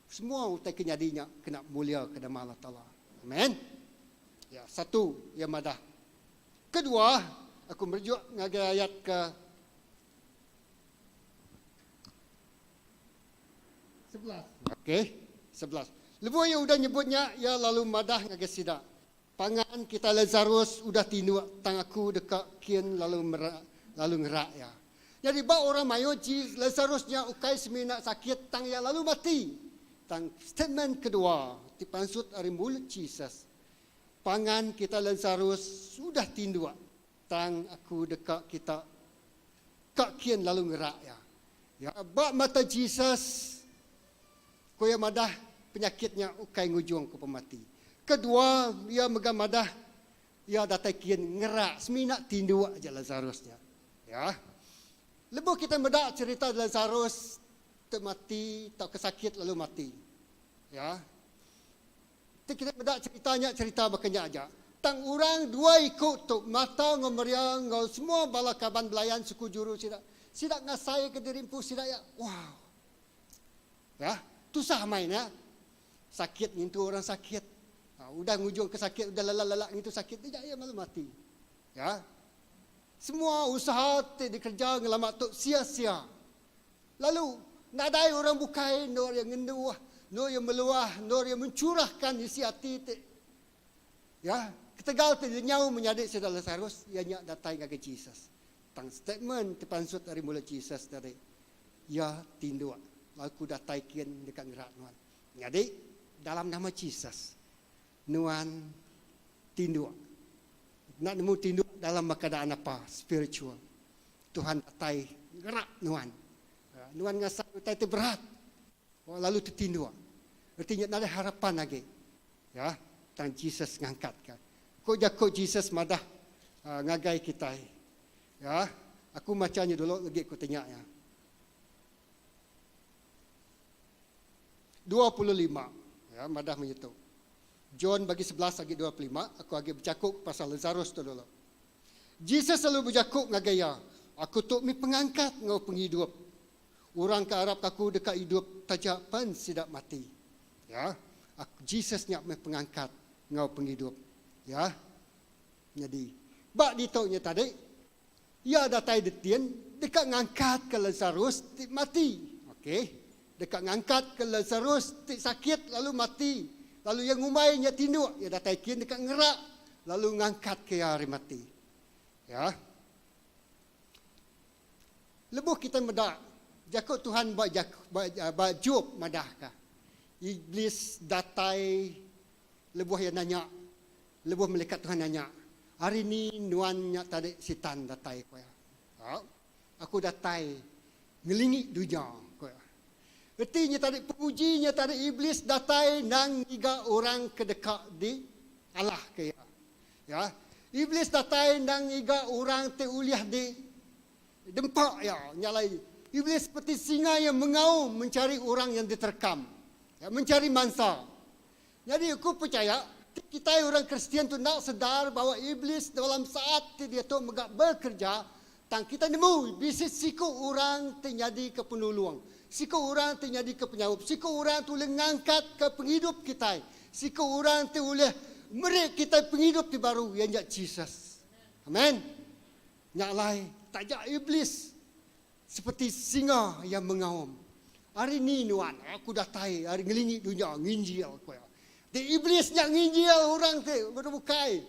Semua utai ke nyadi nya kena mulia ke nama Allah Taala. Amen. Ya satu iya madah. Kedua aku merujuk ngagai ayat ke 11. Okey, 11. Lebuh iya udah nyebut nya, iya lalu madah ngagai sida, Pangan kita Lazarus udah tinduk, tang aku deka kin lalu merak, lalu ngerak iya. Nyadi ba orang mayuh, Lazarus nya ukai semina sakit tang iya lalu mati. Tang statement kedua ti pansut ari mulut Jesus, Pangan kita Lazarus udah tinduk, Tang aku deka kita ka kin lalu ngerak iya. Ya, ba mata Jesus, ku iya madah penyakit nya ukai ngujungka pemati. Kedua, iya mega madah iya datai kin ngerak semina tinduk aja Lazarus nya. Ya. Lebuh kita meda cherita Lazarus ti mati tauka sakit lalu mati. Ya. Ti kita meda cherita nya cherita baka nya aja. Tang orang dua iku tu, Marta enggau Maria enggau semua bala kaban belayan suku juru sida, sida ngasaika diri empu sida iya, Wow! Ya, tusah amai nya. Sakit ngintu orang sakit. Udah ngujung ke sakit, udah lelak-lelak ngintu sakit, dia iya malu mati. Ya. Semua usaha ti dikereja ngelama tu sia-sia. Lalu nadai orang bukai endur iya ngenduh, endur iya meluah, endur iya mencurahkan isi ati ti ya ketegal ti lenyau menyadi sida Lasarus iya nya datai ngagai Jesus. Tang statement ti pansut ari mulut Jesus tadi, Iya tinduk lalu ku datai kin deka ngerak nuan. Nyadi dalam nama Jesus nuan tinduk. Enda nemu tinduk dalam keadaan apa spiritual. Tuhan datai ngerak nuan. Nuan ngasai utai ti berat lalu tetinduk. Reti nya nadai harapan agi. Ya, tang Jesus ngangkatka. Ku jaku Jesus madah ngagai kitai. Ya, aku macha nya dulu legi ku tanya iya. 25 ya madah munyi tu. John bagi 11 agi 25 aku agi bejaku pasal Lazarus tu dulu. Jesus lalu bejaku ngagai iya, Aku tu mih pengangkat enggau pengidup. Orang ke arapka aku deka idup taja pen sida mati. Ya, aku, Jesus nya mih pengangkat enggau pengidup. Ya. Nyadi, ba ditu nya tadi, iya datai detin deka ngangkatka Lasarus ti mati. Okey. Deka ngangkatka Lasarus ti sakit lalu mati. Lalu iya ngumbai nya tinduk. Iya datai kin deka ngerak lalu ngangkatka iya ari mati. Ya. Lebuh kitai meda jaku Tuhan ba jaku ba, ba Job madahka Iblis datai lebuh iya nanya lebuh melikat Tuhan nanya, Ari ni nuan nya tadi Sitan datai? ku iya. Au, aku datai ngelingi dunya, ku iya. Reti nya tadi penguji nya tadi Iblis datai nang ngiga orang ke deka di alahka iya. Ya. Iblis datai nang ngiga orang ti ulih di dempa iya. Nya alai Iblis seperti singa yang mengaum mencari orang yang diterkam. Ya, mencari mangsa. Nyadi aku pechaya, ti kitai orang Kristian tu enda sedar bawa Iblis dalam saat ti diatu mega bekereja, tang kitai nemu bisi siku orang ti nyadika penulung, siku orang ti nyadika penyaup, siku orang ti ulih ngangkatka pengidup kitai, siku orang ti ulih meri kitai pengidup ti baru iya nya Jesus. Amen. Nya alai taja Iblis Seperti singa iya mengaum. Ari ni nuan? Aku datai ari ngelingi dunya nginjil, ku iya. Ti Iblis nya nginjil orang ti bukai.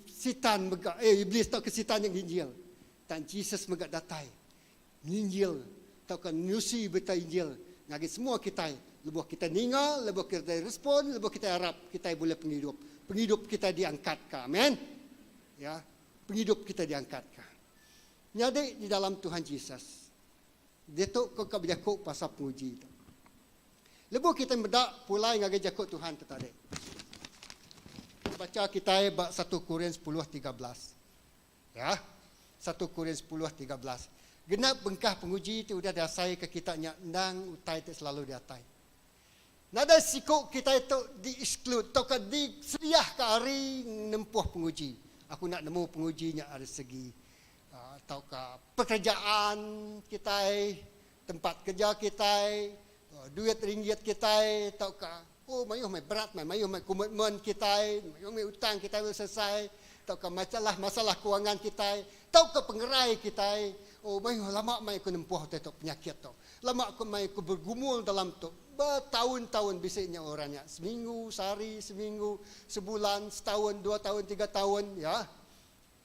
Sitan mega, eh Iblis tauka Sitan nya nginjil. Tang Jesus mega datai nginjil tauka nusi berita Injil ngagai semua kitai. Lebuh kitai ninga, lebuh kitai respon, lebuh kitai arap, kitai bulih pengidup. Pengidup kitai diangkatka. Amen. Ya, pengidup kitai diangkatka. Nyadi di dalam Tuhan Jesus. Diatu ko ka bejaku pasal penguji tu. Lebuh kitai meda pulai ngagai jaku Tuhan tu tadi. Bacha kitai ba satu Korin sepuluh 13. Ya. Satu Korin sepuluh 13. Genap bengkah penguji ti udah diasaika kita nya endang utai ti selalu diatai. Nadai siku kitai tu di-exclude tauka diseliahka ari nempuh penguji. Aku enda nemu penguji nya ari segi tauka pekerjaan kitai, tempat kerja kitai, duit ringgit kitai tauka oh mayuh meh berat meh mayuh meh komitmen kitai, mayuh meh utang kitai belum selesai tauka masalah masalah kewangan kitai tauka pengerai kitai. Oh mayuh lama meh aku nempuh utai tu penyakit tu. Lama aku mai aku bergumul dalam tu betaun-taun bisi nya orang nya seminggu, sehari, seminggu, sebulan, setaun, dua taun, tiga taun ya.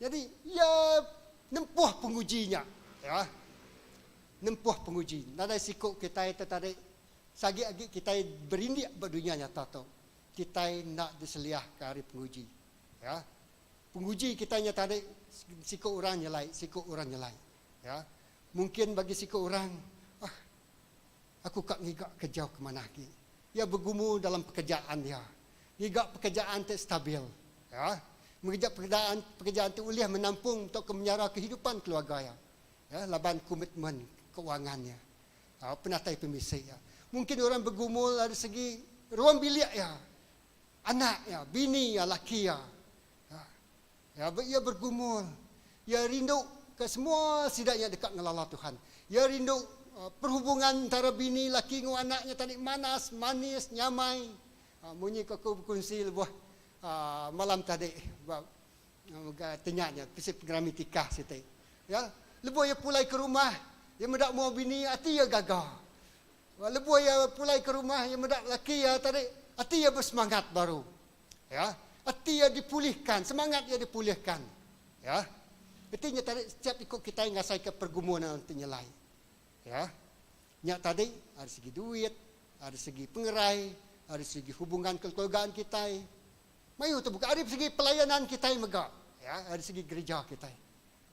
Nyadi iya nempuh penguji nya ya. Nempuh penguji. Nadai siku kitai tetarik sagi agi kitai berindik ba dunya nyata tu. Kitai enda diseliahka ari penguji ya. Penguji kitai nya tadi siku orang nyelai, siku orang nyelai ya. Mungkin bagi siku orang, ah, aku ka ngiga kerja ke manah agi. Iya begumu dalam pekerjaan iya. Ngiga pekerjaan ti stabil. Ya. Ngiga pekerjaan, pekerjaan ti ulih menampung tauka menyara kehidupan keluarga iya. Ya, laban komitmen kewangan iya. Ya, penatai pemisi iya. Mungkin orang begumul ari segi ruang bilik iya. Anak iya, bini iya, laki iya. Ya. Ya, iya bergumul. Iya rindu ke semua sida nya deka ngelala Tuhan. Iya rindu perhubungan entara bini laki enggau anak nya tadi manas, manis, nyamai. Munyi ku aku bekunsi lebuh. Malam tadi ba tenya nya bisi pengerami tikah siti. Ya, lebuh iya pulai ke rumah, iya meda mua bini iya, ati iya gaga. Lebuh iya pulai ke rumah, iya meda laki iya tadi, ati iya besemangat baru. Ya, ati iya dipulihkan, semangat iya dipulihkan. Ya. Reti nya tadi setiap iku kitai ngasaika pergumulan ti nyelai. Ya. Nya tadi ari segi duit, ari segi pengerai, ari segi hubungan kekeluargaan kitai. Mayuh tu bukai ari segi pelayanan kitai mega, ya, ari segi gerija kitai.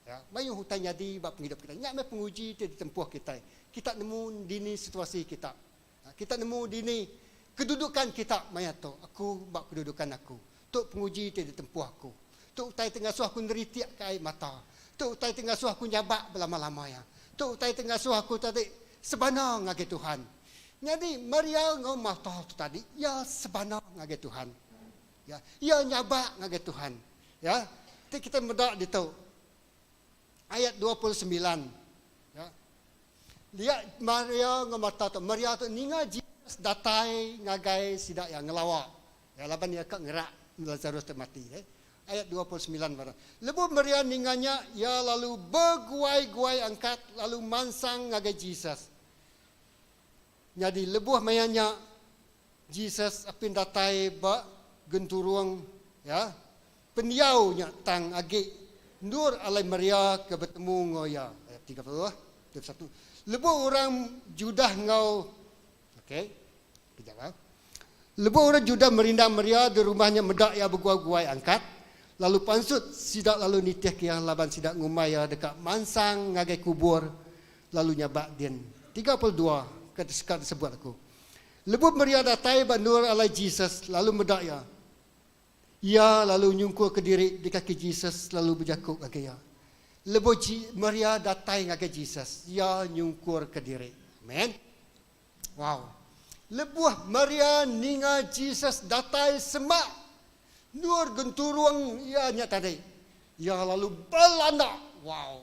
Ya, mayuh utai nyadi ba pengidup kitai. Nya meh penguji ti ditempuh kitai. Kita nemu dini situasi kita. Kita nemu dini kedudukan kita maya tu. Aku ba kedudukan aku. Tu penguji ti ditempuh aku. Tu utai ti ngasuh aku neritikka ai mata. Tu utai ti ngasuh aku nyabak belama-lama iya. Tu utai ti ngasuh aku tadi sebana ngagai Tuhan. Nyadi, Maria enggau Marta tu tadi, iya sebana ngagai Tuhan. Ya, iya nyabak ngagai Tuhan. Ya, ti kita meda ditu, ayat 29. Ya. Liat Maria enggau Marta tu. Maria tu ninga Jesus datai ngagai sida iya ngelawa. Ya laban iya ka ngerak Lazarus ti mati. Eh. Ayat 29 baru. Lebuh Maria ninga nya, iya lalu beguai-guai angkat lalu mansang ngagai Jesus. Nyadi lebuh maya nya Jesus apin datai ba genturung ya pendiau nya tang agi endur alai Maria ke betemu enggau iya. Ayat 30, 31. Lebuh orang Judah enggau okey kejap ah. Lebuh orang Judah merindang Maria di rumah nya meda iya beguai-guai angkat, lalu pansut, sida lalu nitihka iya laban sida ngumbai iya deka mansang ngagai kubur lalu nyabak din. 32 ke ka disebut aku. Lebuh Maria datai ba endur alai Jesus lalu meda iya, iya lalu nyungkurka diri di kaki Jesus lalu bejaku ngagai iya. Lebuh Maria datai ngagai Jesus, iya nyungkurka diri. Amen. Wow. Lebuh Maria ninga Jesus datai semak endur genturung iya nya tadi, iya lalu belanda. Wow.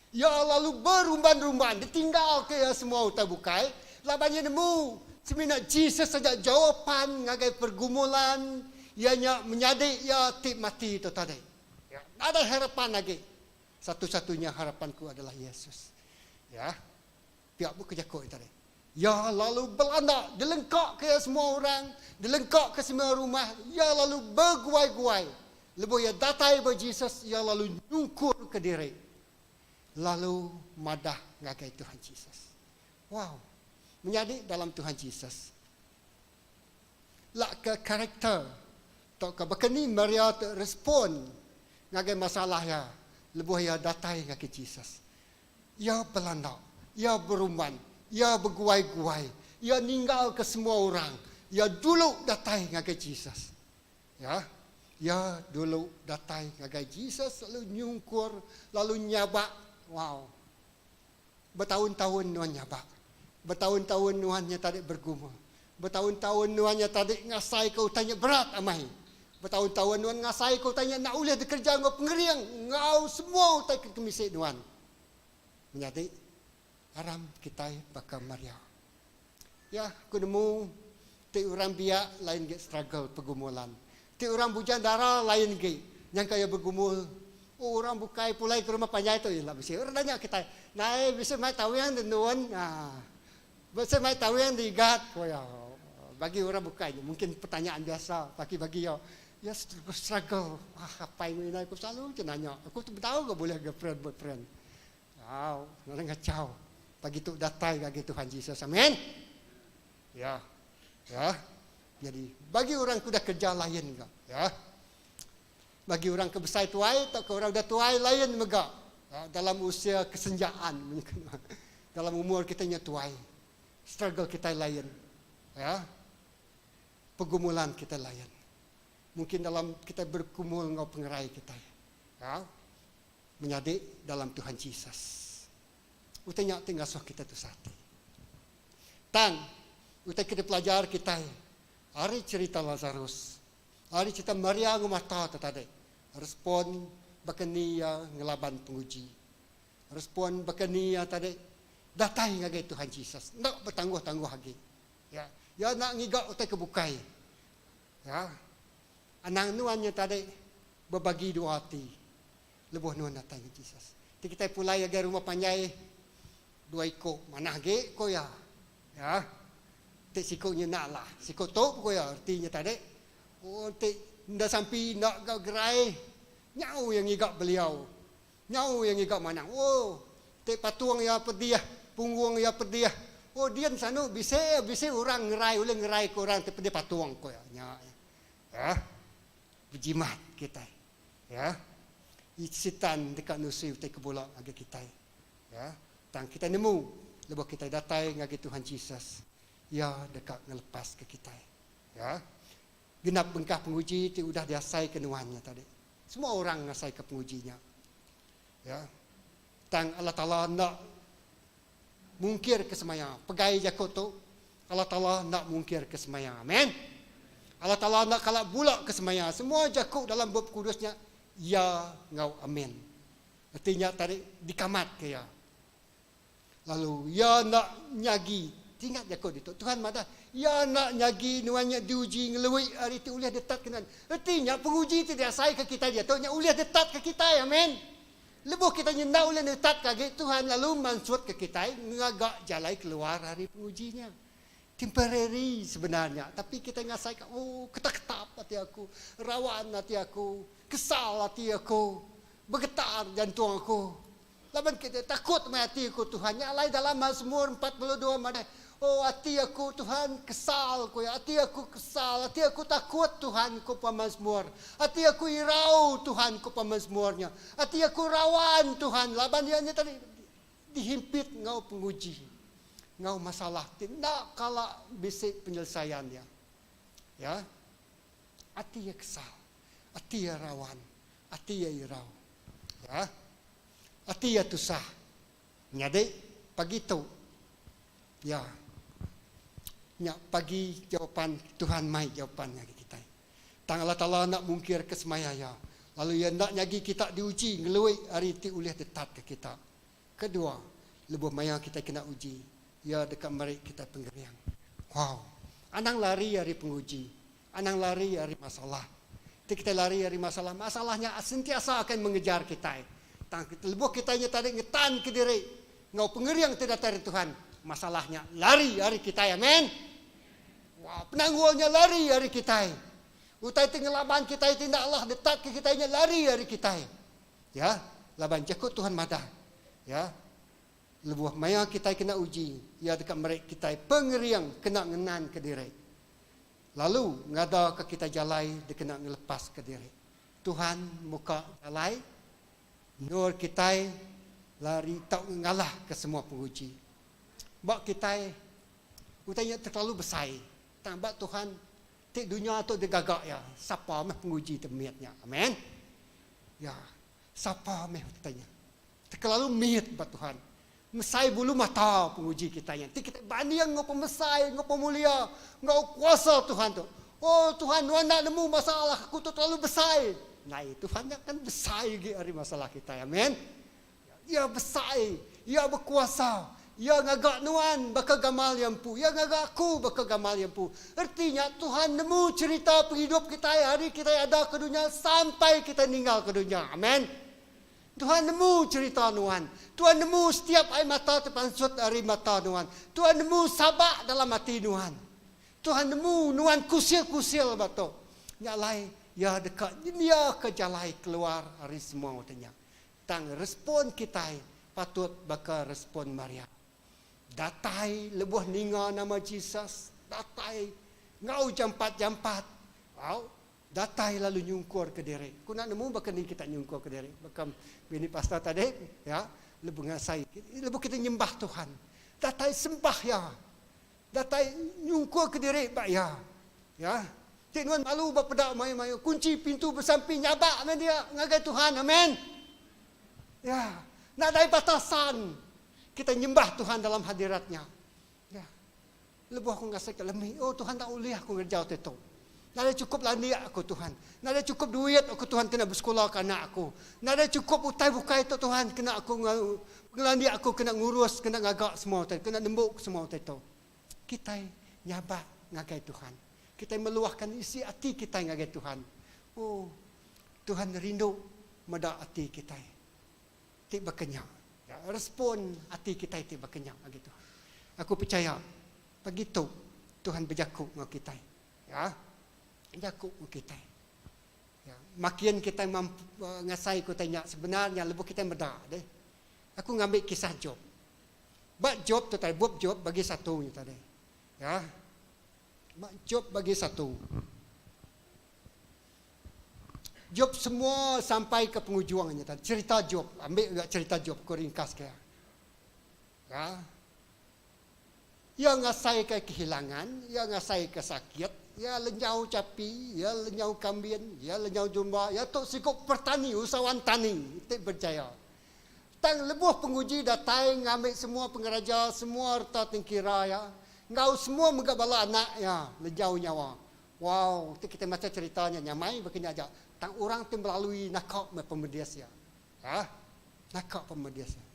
Iya lalu berumban-rumban ditinggalka iya semua utai bukai laban iya nemu semina Jesus aja jawapan ngagai pergumulan iya nya menyadi iya ti mati tu tadi. Nadai harapan agi. Satu-satunya harapanku adalah Yesus. Ya. Pia buka jaku iya tadi. Iya lalu belanda dilengkaka iya semua orang, dilengkaka semua rumah, iya lalu beguai-guai. Lebuh iya datai ba Jesus, iya lalu nyungkurka diri lalu madah ngagai Tuhan Jesus. Wow! Menyadi dalam Tuhan Jesus. Lakka karakter tauka baka ni Maria tu respon ngagai masalah iya lebuh iya datai ngagai Jesus. Iya belanda, iya berumban, iya beguai-guai, iya ninggalka semua orang. Iya dulu datai ngagai Jesus. Ya, iya dulu datai ngagai Jesus lalu nyungkur, lalu nyabak. Wow. Betaun-taun nuan nyabak. Betaun-taun nuan nya tadi bergumul. Betaun-taun nuan nya tadi ngasaika utai nya berat amai. Betaun-taun nuan ngasaika utai nya enda ulih dikereja enggau pengering enggau semua utai ke kemisi nuan. Menyadi, aram kitai baka Maria. Ya, aku nemu ti orang biak lain gi struggle pergumulan. Ti orang bujang dara lain gi nyangka iya begumul. Oh orang bukai pulai ke rumah panjai tu ila bisi orang nanya kitai, Nai bisi mai tawing dendun? Haa. Bisi mai tawing diigat? Ku iya. Bagi orang bukai nya mungkin pertanyaan biasa bagi bagi iya. Iya struggle. Wah apai enggau indai aku selalu je nanya. Aku tu bedau ga bulih girlfriend boyfriend. Au, nadai ngachau. Pagi tu datai ngagai Tuhan Jesus. Amen. Ya. Ya. Jadi bagi orang ke udah kerja lain ga, ya. Bagi orang ke besai tuai tauka orang udah tuai lain mega. Ya, dalam usia kesenjaan dalam umur kita nya tuai. Struggle kitai lain. Ya. Pergumulan kitai lain. Mungkin dalam kitai berkumul enggau pengerai kitai. Ya. Menyadi dalam Tuhan Jesus. Utai nya ti ngasuh kitai tusah ati. Tang, utai ke dipelajar kitai ari cherita Lazarus, ari cherita Maria enggau Marta tu tadi, respon baka ni iya ngelaban penguji. Respon baka ni iya tadi datai ngagai Tuhan Jesus, enda betangguh-tangguh agi. Ya, iya enda ngiga utai ke bukai. Ya. Anang nuan nya tadi bebagi dua ati lebuh nuan datai ngagai Jesus. Ti kitai pulai ngagai rumah panjai dua iku manah agi ku iya. Ya. Ti siku nya enda alah. Siku tu ku iya reti nya tadi. Oh ti enda sampi enda ga gerai nyau iya ngiga beliau. Nyau iya ngiga manang. Oh ti patung iya pedih, punggung iya pedih. Oh din sanu bisi bisi orang ngerai ulih ngerai ke orang ti pedih patung ku iya. Nya. Ya. Bejimat kitai. Ya. Sitan deka nusui utai ke bula ngagai kitai. Ya. Tang kitai nemu lebuh kitai datai ngagai Tuhan Jesus, Iya deka ngelepaska kitai. Ya. Genap bengkah penguji ti udah diasaika nuan nya tadi. Semua orang ngasaika penguji nya. Ya. Tang Allah Taala enda mungkirka semaya. Pegai jaku tu, Allah Taala enda mungkirka semaya. Amen. Allah Taala enda kala bula ke semaya. Semua jaku dalam Bup Kudus nya ya enggau amen. Reti nya tadi dikamatka iya. Lalu iya enda nyagi, tingat jaku ditu, Tuhan madah, Iya enda nyagi nuan nya diuji ngelui ari ti ulih ditatka nuan. Reti nya penguji ti diasaika kitai diatu nya ulih ditatka kitai. Amen. Lebuh kitai nya enda ulih netatka agi, Tuhan lalu mansutka kitai ngaga jalai keluar ari penguji nya. Temporary sebenar nya, tapi kitai ngasaika, oh ketap-ketap ati aku, rawan ati aku, kesal ati aku. Begetar jantung aku. Laban kita takut meh ati aku Tuhan. Nya alai dalam Mazmur 42 madah, Oh ati aku Tuhan kesal ku iya, ati aku kesal, ati aku takut Tuhan ku pemazmur. Ati aku irau Tuhan ku pemazmur nya. Ati aku rawan Tuhan laban iya nya tadi dihimpit enggau penguji enggau masalah ti enda kala bisi penyelesaian iya. Ya. Ati iya kesal, ati iya rawan. Ati iya irau. Ya. Ati iya tusah. Menyadi, pagi tu, ya, nya pagi jawapan Tuhan mai jawapan ngagai kitai. Tang Allah Taala enda mungkirka semaya Iya, lalu Iya enda nyagi kita diuji ngelui ari ti ulih ditatka kita. Kedua, lebuh maya kitai kena uji, Iya deka meri kitai pengering. Wow! Anang lari ari penguji. Anang lari ari masalah. Ti kitai lari ari masalah, masalah nya sentiasa akan mengejar kitai. Tang lebuh kitai nya tadi ngetanka diri enggau pengering ti datai ari Tuhan, masalah nya lari ari kitai. Amen. Wow, penanggul nya lari ari kitai. Utai ti ngelaban kitai ti enda alah ditatka kitai nya lari ari kitai. Ya, laban jaku Tuhan madah, ya, lebuh maya kitai kena uji, Iya deka meri kitai pengering kena ngenanka diri. Lalu ngadaka kitai jalai dikena ngelepaska diri. Tuhan muka jalai endur kitai lari tauka ngalahka semua penguji. Ba kitai, utai nya terlalu besai. Tang ba Tuhan, ti dunya tu digaga Iya, sapa meh penguji ti mit nya. Amen. Ya, sapa meh utai nya. Terlalu mit ba Tuhan. Mesai bulu mata penguji kitai nya. Enti kitai banding enggau pemesai enggau pemulia enggau kuasa Tuhan tu. Oh Tuhan nuan enda nemu masalah aku tu terlalu besai. Nai Tuhan nya kan besai agi ari masalah kitai. Amen. Iya besai, iya bekuasa, iya ngaga nuan baka gamal iya empu, iya ngaga aku baka gamal iya empu. Reti nya Tuhan nemu cherita pengidup kitai ari kitai ada ke dunya sampai kitai ninggalka dunya. Amen. Tuhan nemu cherita nuan. Tuhan nemu setiap ai mata ti pansut ari mata nuan. Tuhan nemu sabak dalam ati nuan. Tuhan nemu nuan kusil-kusil ba tu. Nya alai, Iya deka nyendiaka jalai keluar ari semua utai nya. Tang respon kitai patut baka respon Maria. Datai lebuh ninga nama Jesus, datai enggau jampat-jampat. Au. Datai lalu nyungkurka diri. Ku enda nemu baka ni kita nyungkurka diri. Baka bini pastor tadi, ya, lebuh ngasai, lebuh kita nyembah Tuhan. Datai sembah Iya. Datai nyungkurka diri ba Iya. Ya. Ti nuan malu ba peda mayuh-mayuh, kunchi pintu besampi nyabak meh dia ngagai Tuhan. Amen. Ya. Nadai batasan kita nyembah Tuhan dalam hadirat-Nya. Ya. Lebuh aku ngasaika lemi, oh Tuhan enda ulih aku ngereja utai tu. Nadai chukup landik aku Tuhan. Nadai chukup duit aku Tuhan kena besekulaka anak aku. Nadai chukup utai bukai tu Tuhan kena aku pengelandik aku kena ngurus, kena ngaga semua utai, kena nembuka semua utai tu. Kitai nyabak ngagai Tuhan. Kitai meluahkan isi ati kitai ngagai Tuhan. Oh, Tuhan rindu meda ati kitai ti baka nya. Ya, respon ati kitai ti baka nya agi Tuhan. Aku pechaya pagi tu Tuhan bejaku enggau kitai. Ya. Jaku enggau kitai. Ya, makin kitai mampu ngasai ke utai nya sebenarnya lebuh kitai meda deh. Aku ngambi kisah Job. Ba Job tu tadi, bup Job bagi satu nya tadi. Ya. Ba Job bagi satu. Job semua sampai ke pengujung nya tadi. Cerita Job, ambil juga cerita Job ku ringkas ke. Ya. Iya ngasaika kehilangan, iya ngasaika sakit, iya lenyau chapi, iya lenyau kambin, iya lenyau jumba, iya tu siku pertani, usahawan tani ti berjaya. Tang lebuh penguji datai ngambi semua pengeraja, semua reta tengkira iya, enggau semua mega bala anak iya lenyau nyawa. Wow, ti kitai macha cherita nya nyamai baka nya aja, tang orang ti melalui naka meh pemedis iya. Hah? Naka pemedis iya.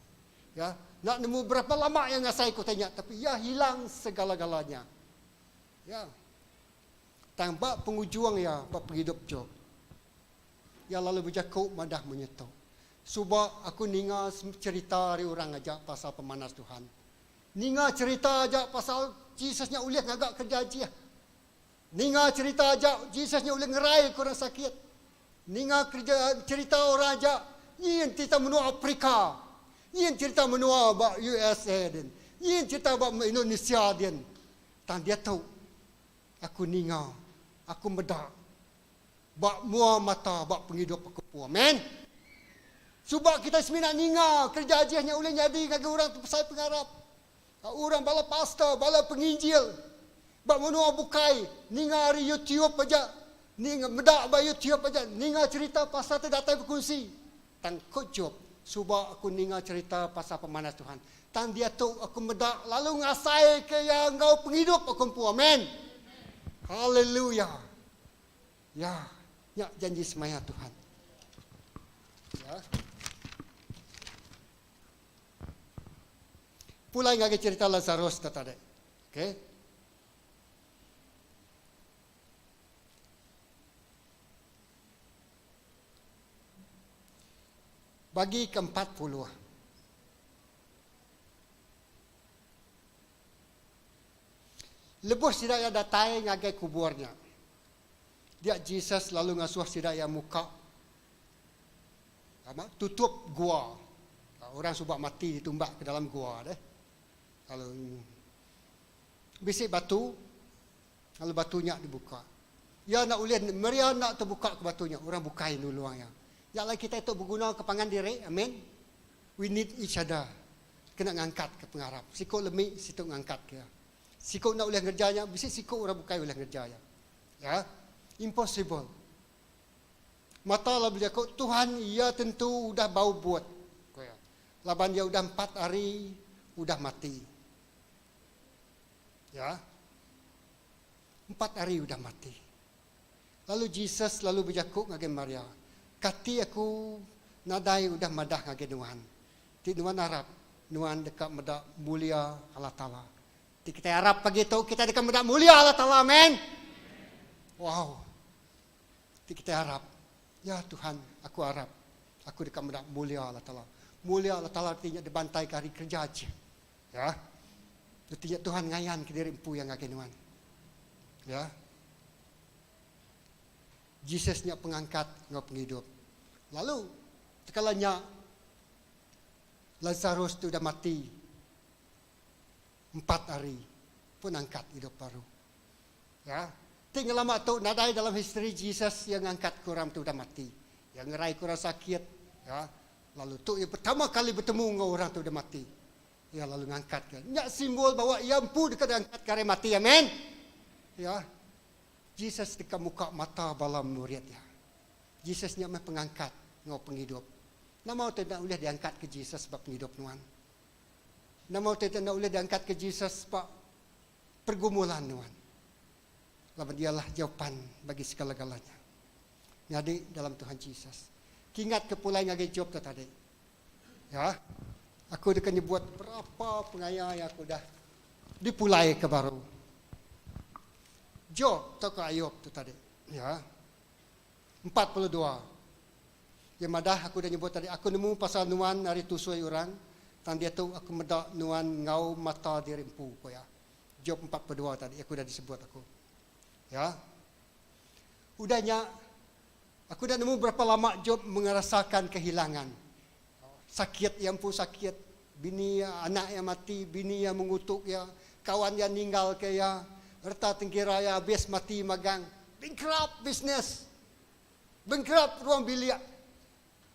Ya, enda nemu berapa lama iya ngasai ke utai nya tapi iya hilang segala-galanya. Ya. Tang ba pengujung iya ba pengidup Job, iya lalu bejaku madah munyi tu, Suba aku ninga cherita ari orang aja pasal pemanas Tuhan. Ninga cherita aja pasal Jesus nya ulih ngaga kereja ajih. Ninga cherita aja Jesus nya ulih ngeraika orang sakit. Ninga kereja cherita orang aja nyin cherita menua Afrika, nyin cherita menua ba USA din, nyin cherita ba Indonesia din. Tang diatu aku ninga, aku meda ba mua mata ba pengidup aku empu. Amen. Suba kitai semina ninga kereja ajih nya ulih nyadi ngagai orang ti besai pengarap. Orang bala pastor, bala penginjil ba menua bukai ninga ari YouTube aja, ninga meda ba YouTube aja ninga cherita pasal ti datai bekunsi. Tang ku Job, suba aku ninga cherita pasal pemanas Tuhan. Tang diatu aku meda lalu ngasaika iya enggau pengidup aku empu. Amen. Haleluya. Ya, nya janji semaya Tuhan. Ya. Pulai ngagai cherita Lasarus ke tadi. Okey. Bagi ke 40. Lebuh sida iya datai ngagai kubur nya, dia Jesus lalu ngasuh sida iya muka Tutup gua. Orang suba mati ditumbak ke dalam gua deh. Lalu bisi batu, lalu batu nya dibuka. Iya enda ulih meria enda tebuka ke batu nya, orang bukai nulung iya. Nya alai kitai tu beguna ke pangan diri, amin. We need each other kena ngangkat ke pengarap. Siku lemi, situ ngangkat ke iya. Siku enda ulih ngereja nya, bisi siku orang bukai ulih ngereja iya. Ya. Impossible. Mata lalu bejaku, Tuhan, iya tentu udah bau but, ku iya, laban iya udah empat hari udah mati. Ya. Empat hari udah mati. Lalu Jesus lalu bejaku ngagai Maria, Kati aku nadai udah madah ngagai nuan, ti nuan arap, nuan deka meda mulia Allah Taala. Ti kitai arap pagi tu, kitai deka meda mulia Allah Taala. Amen. Wow. Ti kitai arap, Ya Tuhan, aku arap, aku deka meda mulia Allah Taala. Mulia Allah Taala reti nya dibantaika ari kereja aja. Ya. Reti nya Tuhan ngayanka diri empu iya ngagai nuan. Ya. Jesus nya pengangkat enggau pengidup. Lalu tekala nya Lazarus ti udah mati empat hari pun angkat idup baru. Ya. Ti ngelama tu nadai dalam history Jesus iya ngangkat ke orang ti udah mati. Iya ngerai ke orang sakit, ya. Lalu tu iya pertama kali betemu enggau orang ti udah mati. Iya lalu ngangkat ke. Nya simbol bawa iya empu deka diangkat ke ari mati. Amen. Ya. Jesus deka muka mata bala murid iya. Jesus nya meh pengangkat enggau pengidup. Nama utai enda ulih diangkat ke Jesus ba pengidup nuan? Nama utai ti enda ulih diangkat ke Jesus ba pergumulan nuan laban Iyalah jawapan bagi segala-galanya. Nyadi dalam Tuhan Jesus. Kingatka pulai ngagai Job tu tadi. Ya. Aku deka nyebut berapa pengaya iya ke udah dipulaika baru. Job tauka Ayub tu tadi. Ya. 42. Iya madah, Aku udah nyebut tadi, aku nemu pasal nuan ari tusui orang, tang diatu aku meda nuan enggau mata diri empu, ku iya. Job 42 tadi aku udah disebut aku. Ya. Udah nya, aku udah nemu berapa lama Job mengerasakan kehilangan. Sakit iya empu sakit, bini iya, anak iya mati, bini iya mengutuk iya, kawan iya ninggalka iya, reta tengkira iya abis mati magang. Bankrupt bisnes. Bengkerap ruang bilik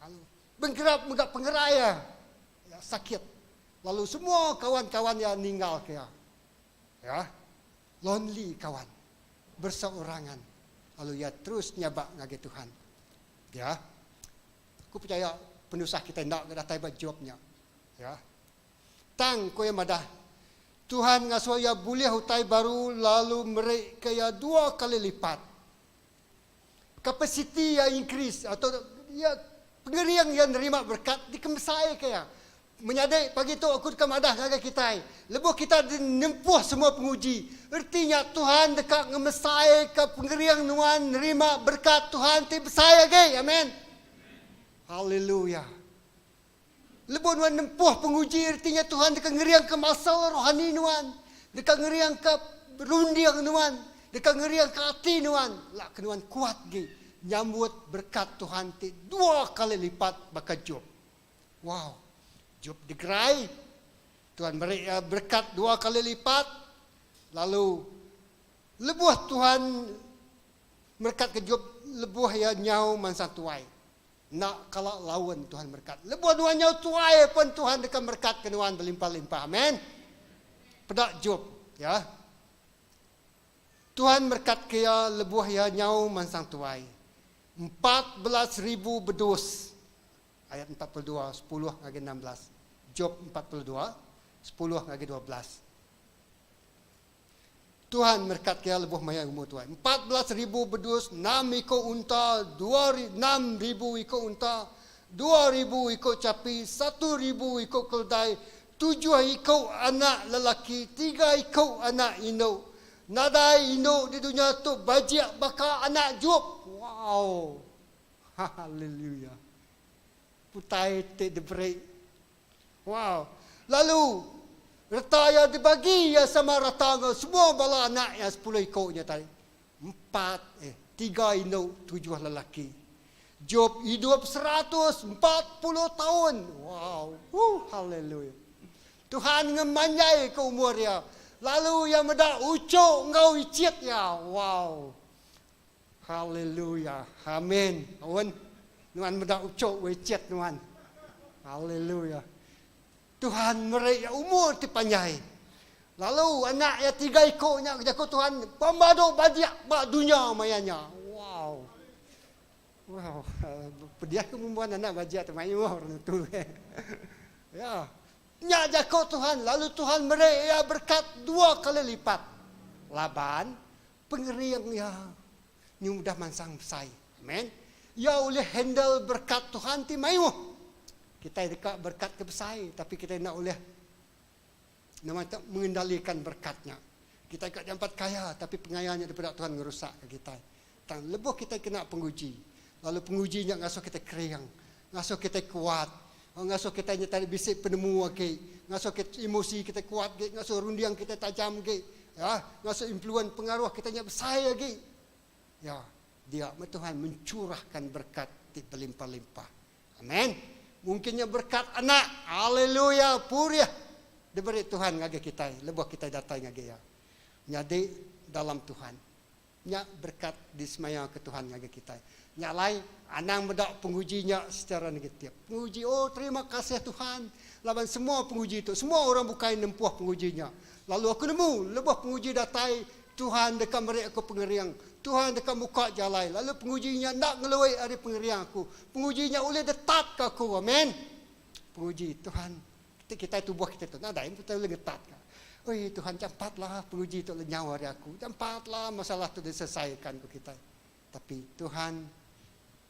lalu bengkerap mega pengerai iya iya sakit lalu semua kawan-kawan iya ninggalka iya. Ya lonely kawan berseorangan lalu iya terus nyabak ngagai Tuhan. Ya aku pechaya penusah kitai enda ga datai ba Job nya. Ya tang ku iya madah Tuhan ngasuh iya bulih utai baru lalu meri ke iya dua kali lipat. Kapasiti iya increase atau iya pengering iya nerima berkat dikemesai ke iya. Menyadi pagi tu aku deka madah ngagai kitai, lebuh kita nempuh semua penguji, reti nya Tuhan deka ngemesai ke pengering nuan nerima berkat Tuhan ti besai agi. Amen. Haleluya. Lebuh nuan nempuh penguji reti nya Tuhan deka ngeringka muscle rohani nuan, deka ngeringka runding nuan, deka ngeringka ati nuan lak ke nuan kuat agi nyambut berekat Tuhan ti dua kali lipat baka Job. Wow! Job digerai, Tuhan meri iya berekat dua kali lipat, lalu lebuh Tuhan merekatka Job lebuh iya nyau mansang tuai. Enda kala laun Tuhan merekat. Lebuh nuan nyau tuai pun Tuhan deka merekat ke nuan belimpah-limpah. Amen. Peda Job, ya. Tuhan merekat ke iya lebuh iya nyau mansang tuai. 14,000 bedus. Ayat 42, 10 ngagai 16. Job 42, 10 ngagai 12. Tuhan merekat ke iya lebuh maya umur tuai. 14,000 bedus, enam iku unta, dua 6,000 iku unta, 2,000 iku chapi, 1,000 iku keledai, tujuh iku anak lelaki, tiga iku anak indu. Nadai indu di dunya tu bajik baka anak Job. Wow! Haleluya! Utai ti diberi. Wow. Lalu, reta iya dibagi iya sama rata enggau semua bala anak iya sepuluh iku nya tadi. Empat, eh, tiga indu, tujuh lelaki. Job idup 140 taun. Wow. Woo, haleluya. Tuhan ngemanjaika umur iya. Lalu iya meda uchu enggau ichit iya. Wow. Haleluya. Amin. Aun. Nuan meda ucuk wecet nuan. Haleluya. Tuhan meri iya umur ti panjai. Lalu anak iya tiga iku nya jaku Tuhan pemadu bajik ba dunya maya nya. Wow. Wow. Pedih aku ngembuan anak bajik tu mayuh orang tu. Ya. Nya jaku Tuhan lalu Tuhan meri iya berkat dua kali lipat. Laban Pengering iya nyu udah mansang besai. Amen. Iya ulih handle berkat Tuhan ti mayuh. Kitai deka berkat ke besai tapi kitai enda ulih nama tu mengendalikan berkat nya. Kitai ka jampat kaya tapi pengaya nya dipeda Tuhan ngerusakka kitai. Tang lebuh kitai kena penguji lalu penguji nya ngasuh kitai kering, ngasuh kitai kuat, ngasuh kitai nya tadi bisi penemu agi, ngasuh kitai emosi kitai kuat agi, ngasuh runding kitai tajam agi, ya, ngasuh influen pengaruh kitai nya besai agi. Ya, dia meh Tuhan mencurahkan berkat ti belimpah-limpah. Amen. Mungkin nya berkat anak. Haleluya, purih diberi Tuhan ngagai kitai lebuh kitai datai ngagai iya. Nyadi dalam Tuhan. Nya berekat disemayaka Tuhan ngagai kitai. Nya alai, anang meda penguji nya secara negatif. Penguji, oh terima kasih Tuhan laban semua penguji tu, semua orang bukai nempuh penguji nya. Lalu aku nemu, lebuh penguji datai, Tuhan deka meri aku pengering. Tuhan deka muka jalai. Lalu penguji nya enda ngelui ari pengering aku. Penguji nya ulih ditatka aku. Amen. Penguji, Tuhan, Ti kitai tubuh kitai tu nadai kitai ulih ngetat ka. Oi Tuhan jampat lah penguji tu lenyau ari aku. Jampat lah masalah tu diselesaikan ku kitai. Tapi Tuhan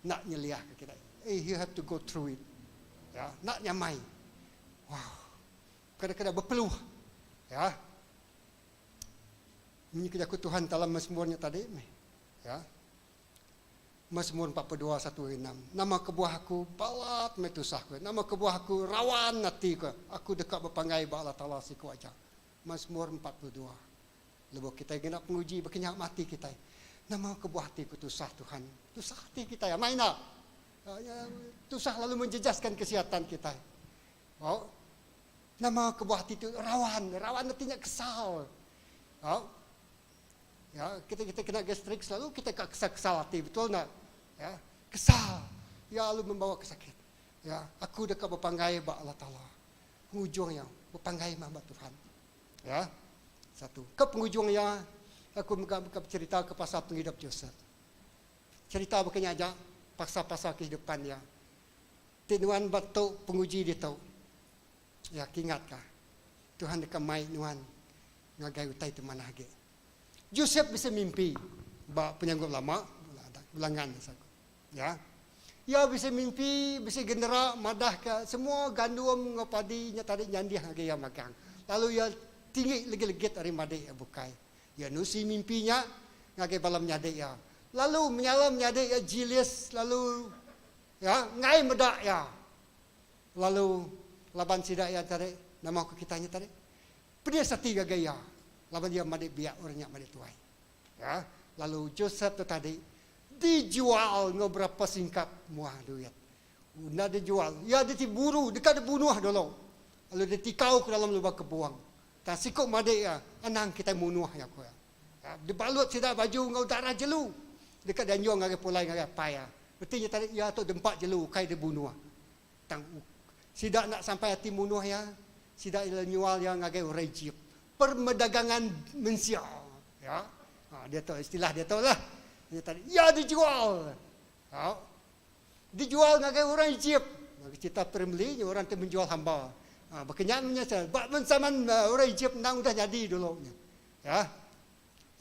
enda nyeliah ka kitai. Eh you have to go through it. Ya, enda nyamai. Wow. Kadang-kadang bepeluh. Ya. Munyi ke jaku Tuhan dalam Mazmur nya tadi meh. Ya. Mazmur 42 satu ari enam. Nama kebuah aku balat meh tusah ku. Nama kebuah aku rawan ati ku. Aku deka bepanggai ba Allah Taala siku aja. Mazmur 42. Lebuh kitai ngena penguji baka nya mati kitai. Nama kebuah ati ku tusah Tuhan? Tusah ati kitai amai enda? Tusah lalu menjejaskan kesihatan kitai. Au. Nama kebuah ati tu rawan? Rawan ati nya kesal. Au. Ya, kita kita kena gastrik selalu kita ka kesal-kesal ati betul enda? Ya, kesal. Ya lalu membawa ke sakit. Ya, aku deka bepanggai ba Allah Taala. Pengujung iya bepanggai mah ba Tuhan. Ya. Satu. Ke pengujung iya aku mega mega becerita ke pasal pengidup Joseph. Cerita baka nya aja pasal-pasal kehidupan iya. Ti nuan ba tu penguji ditu. Ya, kingatka Tuhan deka mai nuan ngagai utai ti manah agi. Josep bisi mimpi ba penyanggup lama ulangan ya. Iya bisi mimpi bisi genera madahka semua gandum enggau padi nya tadi nyandih ngagai iya magang. Lalu iya tinggi legit-legit ari madik iya bukai. Iya nusi mimpi nya ngagai bala menyadi iya. Lalu menyala menyadi iya jilis lalu ya enggai meda iya. Lalu laban sida iya tadi nama ku kita nya tadi Pedis ati ngagai iya laban iya madik biak orang nya madik tuai. Ya, lalu Josep tu tadi dijual enggau berapa singkap muah duit. Enda dijual, iya ditiburu deka dibunuh dulu. Lalu ditikau ke dalam lubang kebung. Tang siku madik iya, anang kitai munuh iya ku iya. Ya, dibalut sida baju enggau darah jelu deka dianjung ngagai pulai ngagai apai iya. Reti nya tadi iya tu dempa jelu ukai dibunuh. Tang sida enda sampai ati munuh iya, sida ila nyual iya ngagai orang Ejip. Permedagangan mensia. Ya. Ha, dia tu istilah dia tu lah. Dia tadi, iya dijual. Ha. Dijual ngagai orang Ejip. Cerita Primly orang ti menjual hamba. Ha, baka nya menya ba zaman eh, orang Ejip endang udah nyadi dulu nya. Ya.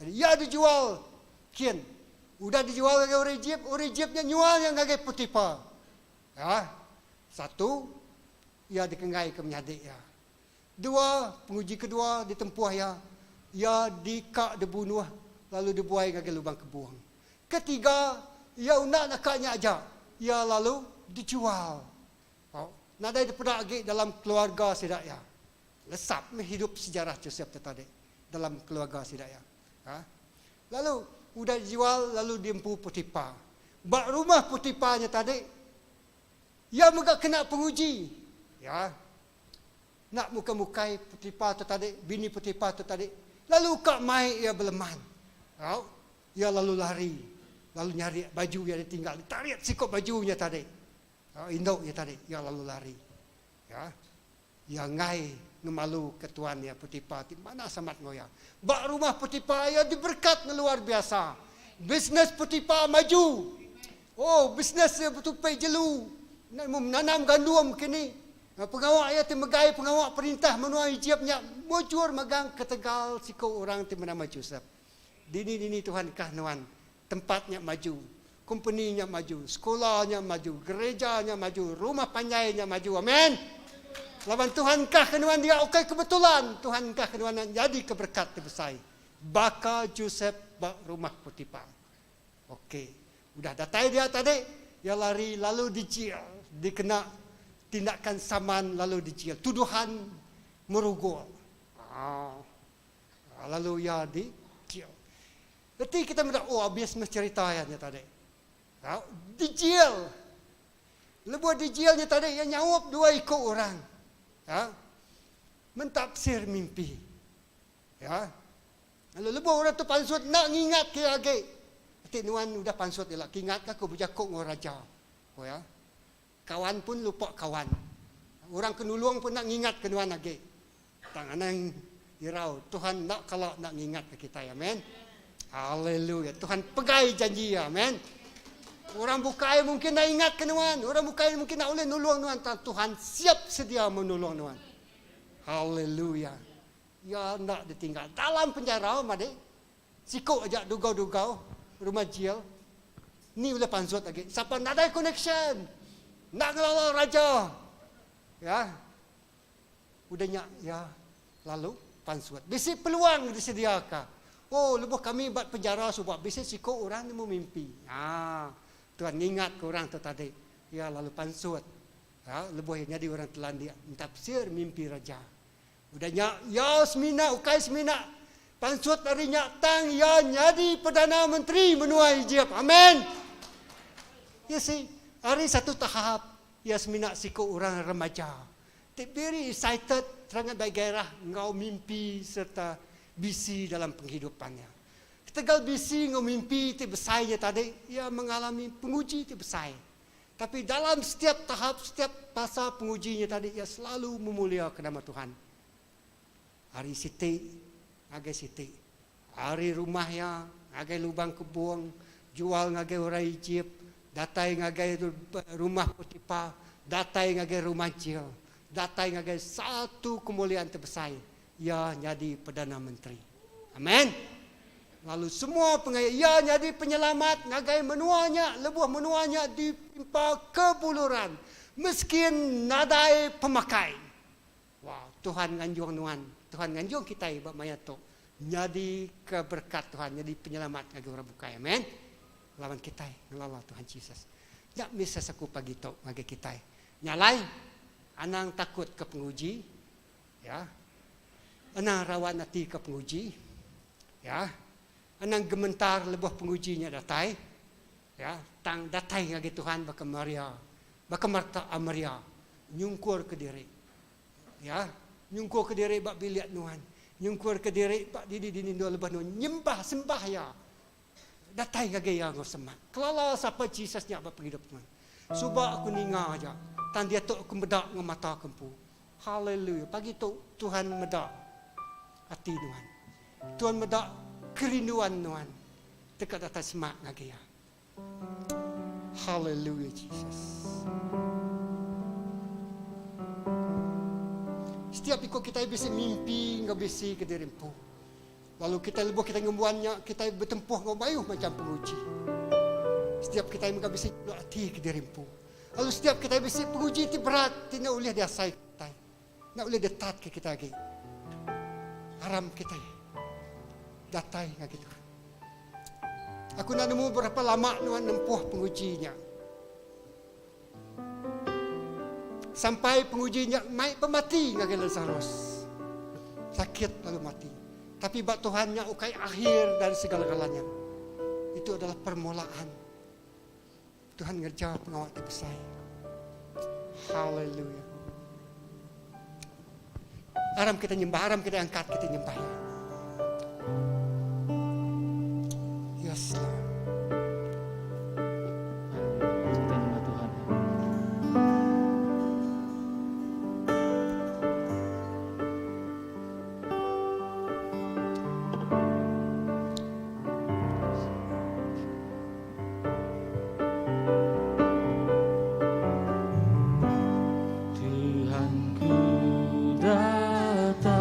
Jadi iya dijual kin. Udah dijual ngagai orang Ejip, orang Ejip nya nyual iya ngagai Potiphar. Ya. Satu, iya dikenggaika menyadi iya. Dua, penguji kedua ditempuh iya, iya dika dibunuh lalu dibuai ngagai lubang kebung. Ketiga, iya enda naka nya aja, iya lalu dijual. Au, nadai dipeda agi dalam keluarga sida iya. Lesap meh hidup sejarah Josep tu tadi dalam keluarga sida iya. Ha? Lalu udah dijual lalu diempu Potiphar. Ba rumah Potiphar nya tadi, iya mega kena penguji. Ya. Enda mukai-mukai Potiphar tu tadi, bini Potiphar tu tadi, lalu ka mai iya beleman. Au, iya lalu lari, lalu nyarik baju iya ditinggal, ditarit siko baju nya tadi. Au, indu nya tadi, iya lalu lari. Ya. Iya enggai ngemaluka tuan iya Potiphar ti manah amat enggau iya. Ba rumah Potiphar iya diberekat ngeluar biasa. Bisnes Potiphar maju. Oh, bisnes iya betupi jelu, menanam gandum kini. Pengawa iya ti megai pengawa perintah menua Ejip nya mujur megang ketegal siku orang ti benama Josep. Dini-dini Tuhan kah nuan, tempat nya maju, kompeni nya maju, sekula nya maju, gereja nya maju, rumah panjai nya maju. Amen. Laban Tuhan kah ke nuan dia ukai kebetulan, Tuhan kah ke nuan nyadi ke berekat ti besai. Baka Josep ba rumah Potiphar. Okey. Udah datai dia tadi, iya lari lalu dijil, dikena tindakan saman lalu dijil, tuduhan merugul. Aa. Lalu iya dijil. Reti kita meda, oh abis meh cerita iya nya tadi. Tau, dijil. Lebuh dijil nya tadi, iya nyaup dua iku orang. Ya. Mentafsir mimpi. Ya. Lalu lebuh orang tu pansut enda ngingatka iya agi. Enti nuan udah pansut ila, kingatka aku bejaku enggau raja. Ku iya. Kawan pun lupa kawan. Orang ke nulung pun enda ngingatka nuan agi. Tang anang irau, Tuhan enda kala enda ngingatka kitai. Amen. Haleluya. Tuhan pegai janji iya. Amen. Orang bukai mungkin enda ingatka nuan. Orang bukai mungkin enda ulih nulung nuan. Tang Tuhan siap sedia menulung nuan. Haleluya. Iya enda ditinggal dalam penjara madik. Siku aja dugau-dugau rumah jil. Ni ulih pansut agi. Sapa nadai connection. Enda ngelala raja. Ya. Udah nya iya lalu pansut. Bisi peluang disediaka. Oh lebuh kami ba penjara suba bisi siku orang nemu mimpi. Ha. Tuhan ngingatka orang tu tadi. Iya lalu pansut. Ya, lebuh iya nyadi orang telandik entapsir mimpi raja. Udah nya, iya semina ukai semina pansut ari nya tang iya nyadi Perdana Menteri menua Ejip. Amen. You see, ari satu tahap iya semina siku orang remaja ti very excited terangat bai gairah enggau mimpi sereta bisi dalam penghidupan iya. Ketegal bisi enggau mimpi ti besai nya tadi, iya mengalami penguji ti besai. Tapi dalam setiap tahap, setiap fasa penguji nya tadi, iya selalu memuliaka nama Tuhan. Ari siti ngagai siti. Ari rumah iya ngagai lubang kebung, jual ngagai orang Ejip, datai ngagai rumah Potipar, datai ngagai rumah jil, datai ngagai satu kemuliaan ti besai, iya nyadi Perdana Menteri. Amen. Lalu semua pengaya iya nyadi penyelamat ngagai menua nya lebuh menua nya ditimpa kebuluran, meskin nadai pemakai. Wow, Tuhan nganjung nuan, Tuhan nganjung kitai ba maya tu nyadi ke berekat Tuhan, nyadi penyelamat ngagai orang bukai. Amen. Laban kitai ngelala Tuhan Jesus. Nya mesej aku pagi tu ngagai kitai. Nya alai, anang takut ke penguji, ya. Anang rawan ati ke penguji, ya. Anang gementar lebuh penguji nya datai, ya. Tang datai ngagai Tuhan baka Maria, baka Marta Maria. Nyungkurka diri. Ya, nyungkurka diri ba bilik nuan. Nyungkurka diri ba dini-dini endur lebuh nuan nyembah sembah Iya. Datai ngagai Iya enggau semak. Kelala sapa Jesus nya ba pengidup nuan. Suba aku ninga aja, tang diatu aku meda enggau mata aku empu. Haleluya. Pagi tu Tuhan meda ati nuan. Tuhan meda kerinduan nuan deka datai semak ngagai Iya. Hallelujah Jesus. Setiap iku kitai bisi mimpi enggau bisi ke diri empu. Lalu kitai lebuh kitai ngembuan nya, kitai betempuh enggau mayuh macham penguji. Setiap kitai mega bisi juluk ati ke diri empu. Lalu setiap kitai bisi penguji ti berat ti enda ulih diasai kitai. Enda ulih ditatka kitai agi. Aram kitai datai ngagai Tuhan. Aku enda nemu berapa lama nuan nempuh penguji nya. Sampai penguji nya mai pemati ngagai Lazarus. Sakit lalu mati. Tapi ba Tuhan nya ukai akhir dari segala-galanya. Itu adalah permulaan. Tuhan ngereja pengawa ti besai. Hallelujah. Aram kita nyembah, aram kita angkat kita nyembah ya. Yes, Lord. Kita nyembah Tuhan. Tuhan ku datai.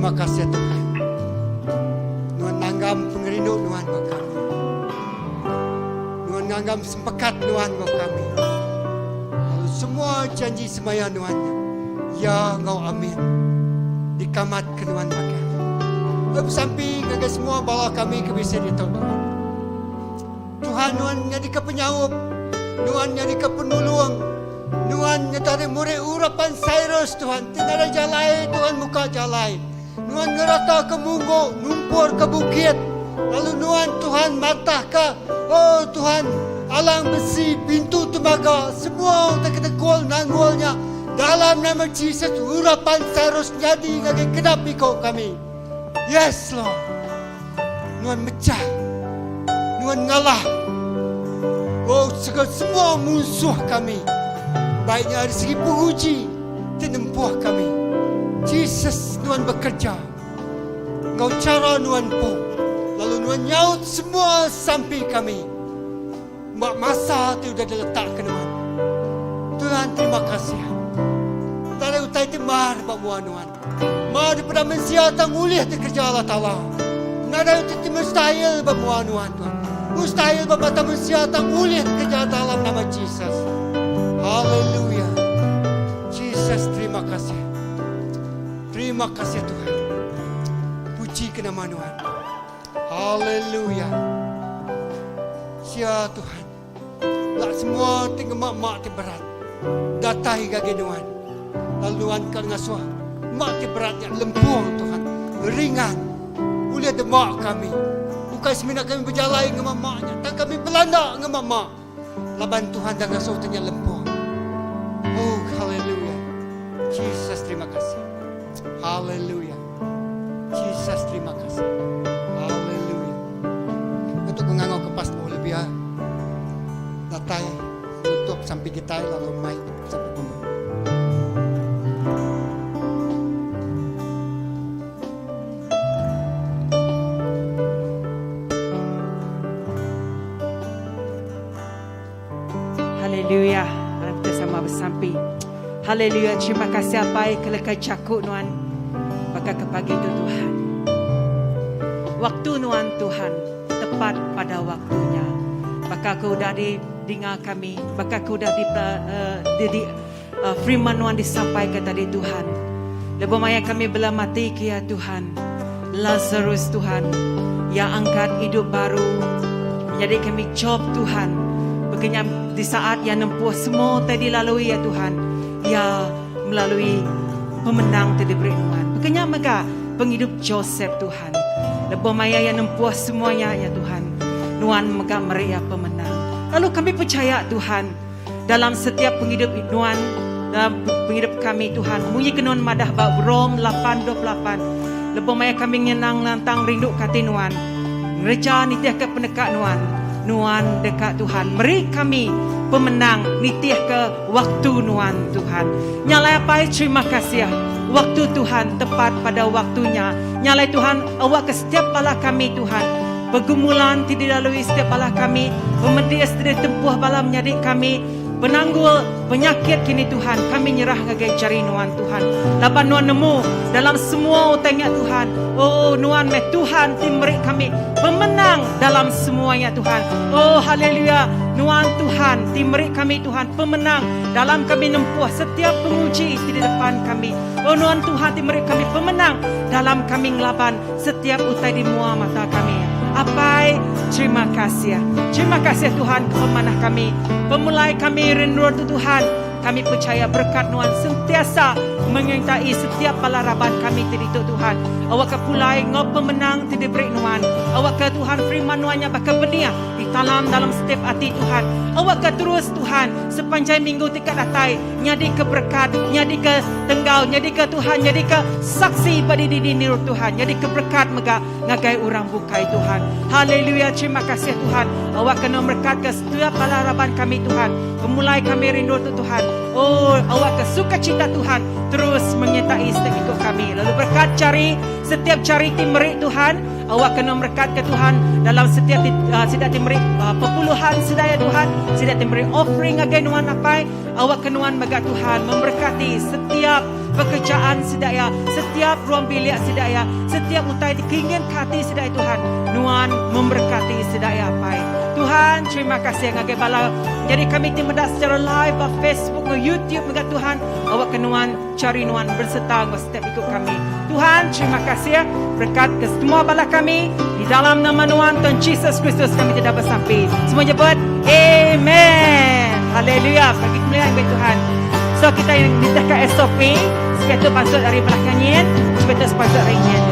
Terima kasih Tuhan. Nuan nanggam pengerindu Nuan enggau kami. Nuan nganggam sempekat Nuan enggau kami. Lalu semua janji semaya Nuan nya, ya enggau amin, dikamatka Nuan magang. Lalu besampi ngagai semua bala kami ke bisi ditu Tuhan. Tuhan Nuan nyadika penyaup, Nuan nyadika penulung, Nuan nyetari murid urapan Cyrus Tuhan ti nadai jalai Tuhan muka jalai. Nuan ngerata ke munggu, numpur ke bukit. Lalu Nuan Tuhan matah ke, oh Tuhan, alang besi, pintu temaga, semua utai ke tegul nanggul nya dalam nama Jesus urapan Cyrus nyadi ngagai genap iko kami. Yes Lord. Nuan mechah. Nuan ngalah. Oh segala semua munsuh kami. Baik nya ari segi penguji ti nempuh kami. Jesus nuan bekerja enggau chara nuan empu lalu nuan nyaut semua sampi kami ba masa ti udah diletakka nuan. Tuhan terima kasih. Nadai utai ti mar ba mua nuan. Ma dipeda mensia tang ulih ti kereja Allah Taala. Nadai utai ti mustahil ba mua nuan Tuhan. Mustahil ba mata mensia tang ulih ti kereja dalam nama Jesus. Haleluya. Jesus terima kasih. Terima kasih Tuhan. Puji ke nama nuan. Haleluya. Sia Tuhan. Lak semua ti ngema mak ti berat datai ngagai nuan, lalu nuan ka ngasuh mak ti berat nya lempung Tuhan, ringan ulih dema kami. Ukai semina kami bejalai ngema mak nya, tang kami belanda ngema mak laban Tuhan dah ngasuh ti nya lempung. Oh haleluya. Jesus terima kasih. Haleluya. Jesus terima kasih. Haleluya. Untuk ngangau ke Pastor Olivia datai nutup sampi kitai lalu mai sampai pemeri. Haleluya. Aram kita sama besampi. Haleluya. Terima kasih Apai ke leka jaku nuan baka ke pagi tu Tuhan. Waktu nuan Tuhan tepat pada waktunya. Baka ke udah di dinga kami, baka ke udah di uh, di, di uh, firman nuan disampaikan tadi Tuhan. Lebuh maya kami bela mati ke ya Tuhan. Lazarus Tuhan, ya angkat hidup baru. Menyadi kami Job Tuhan. Bekenya di saat ya nempuh semua utai dilalui ya Tuhan. Ya melalui pemenang ti diberi nuan. Bekenya mega pengidup Joseph Tuhan. Lebuh maya ya nempuh semuanya ya Tuhan. Nuan mega meri ya pemenang. Lalu kami percaya Tuhan, Dalam setiap pengidup nuan, dalam pengidup kami Tuhan, munyi ke nuan madah ba Rom 8:28, lebuh maya kami ngenang lantang rindu ke ati nuan, ngereja nitihka peneka nuan, nuan deka Tuhan meri kami pemenang nitihka waktu nuan Tuhan. Nya alai Apai terima kasih waktu Tuhan tepat pada waktunya. Nya alai Tuhan awakka setiap bala kami Tuhan Pergumulan ti dilalui setiap bala kami, pemedis ti ditempuh bala menyadi kami, penanggul, penyakit kini Tuhan, kami nyerah ngagai jari Nuan Tuhan. Laban Nuan nemu dalam semua utai nya Tuhan, oh Nuan meh Tuhan ti meri kami pemenang dalam semua nya Tuhan. Oh haleluya, Nuan Tuhan ti meri kami Tuhan pemenang dalam kami nempuh setiap penguji ti di depan kami. Oh Nuan Tuhan ti meri kami pemenang dalam kami ngelaban Setiap utai di mua mata kami. Apai, terima kasih. Terima kasih Tuhan ke pemanah kami. Pemulai kami rindu tu Tuhan. Kami percaya berkat Nuan sentiasa menyertai setiap bala raban kami ti ditu Tuhan. Awakka pulai enggau pemenang ti diberi Nuan. Awakka Tuhan firman Nuan nya baka benih ditalam dalam setiap ati Tuhan. Awakka terus Tuhan sepanjai minggu ti ka datai Nyadika berekat, nyadika tenggau, nyadika Tuhan, nyadika saksi ba diri dini roh Tuhan, nyadika berekat mega ngagai orang bukai Tuhan. Haleluya, terima kasih Tuhan. Awakka nuan merekatka setiap bala raban kami Tuhan. Pemulai kami rindu tu Tuhan. Oh, awakka sukacita Tuhan terus menyertai setiap iku kami. Lalu berkat jari setiap jari ti meri Tuhan, Awak kena merekatka Tuhan dalam setiap ti, uh, sida ti meri uh, perpuluhan sida ya Tuhan, sida ti meri offering ngagai nuan apai, awak ke nuan mega Tuhan memberkati setiap pekerjaan sida iya, setiap ruang bilik sida iya, setiap utai ti kingin ke ati sida iya Tuhan, nuan memberkati sida iya Apai. Tuhan, terima kasih ngagai bala jadi kami ti meda secara live ba Facebook enggau YouTube mega Tuhan, awak ke nuan chari nuan berserta enggau setiap iku kami. Tuhan, terima kasih berkat ke semua bala kami di dalam nama nuan Tuhan Jesus Kristus kami tidak bersampi. Semua nyebut Amen. Haleluya. Bagi kemuliaan bagi Tuhan. So kita yang nitihka SOP, sepatu pansut ari belakang nyin, sepatu pansut ari nyin.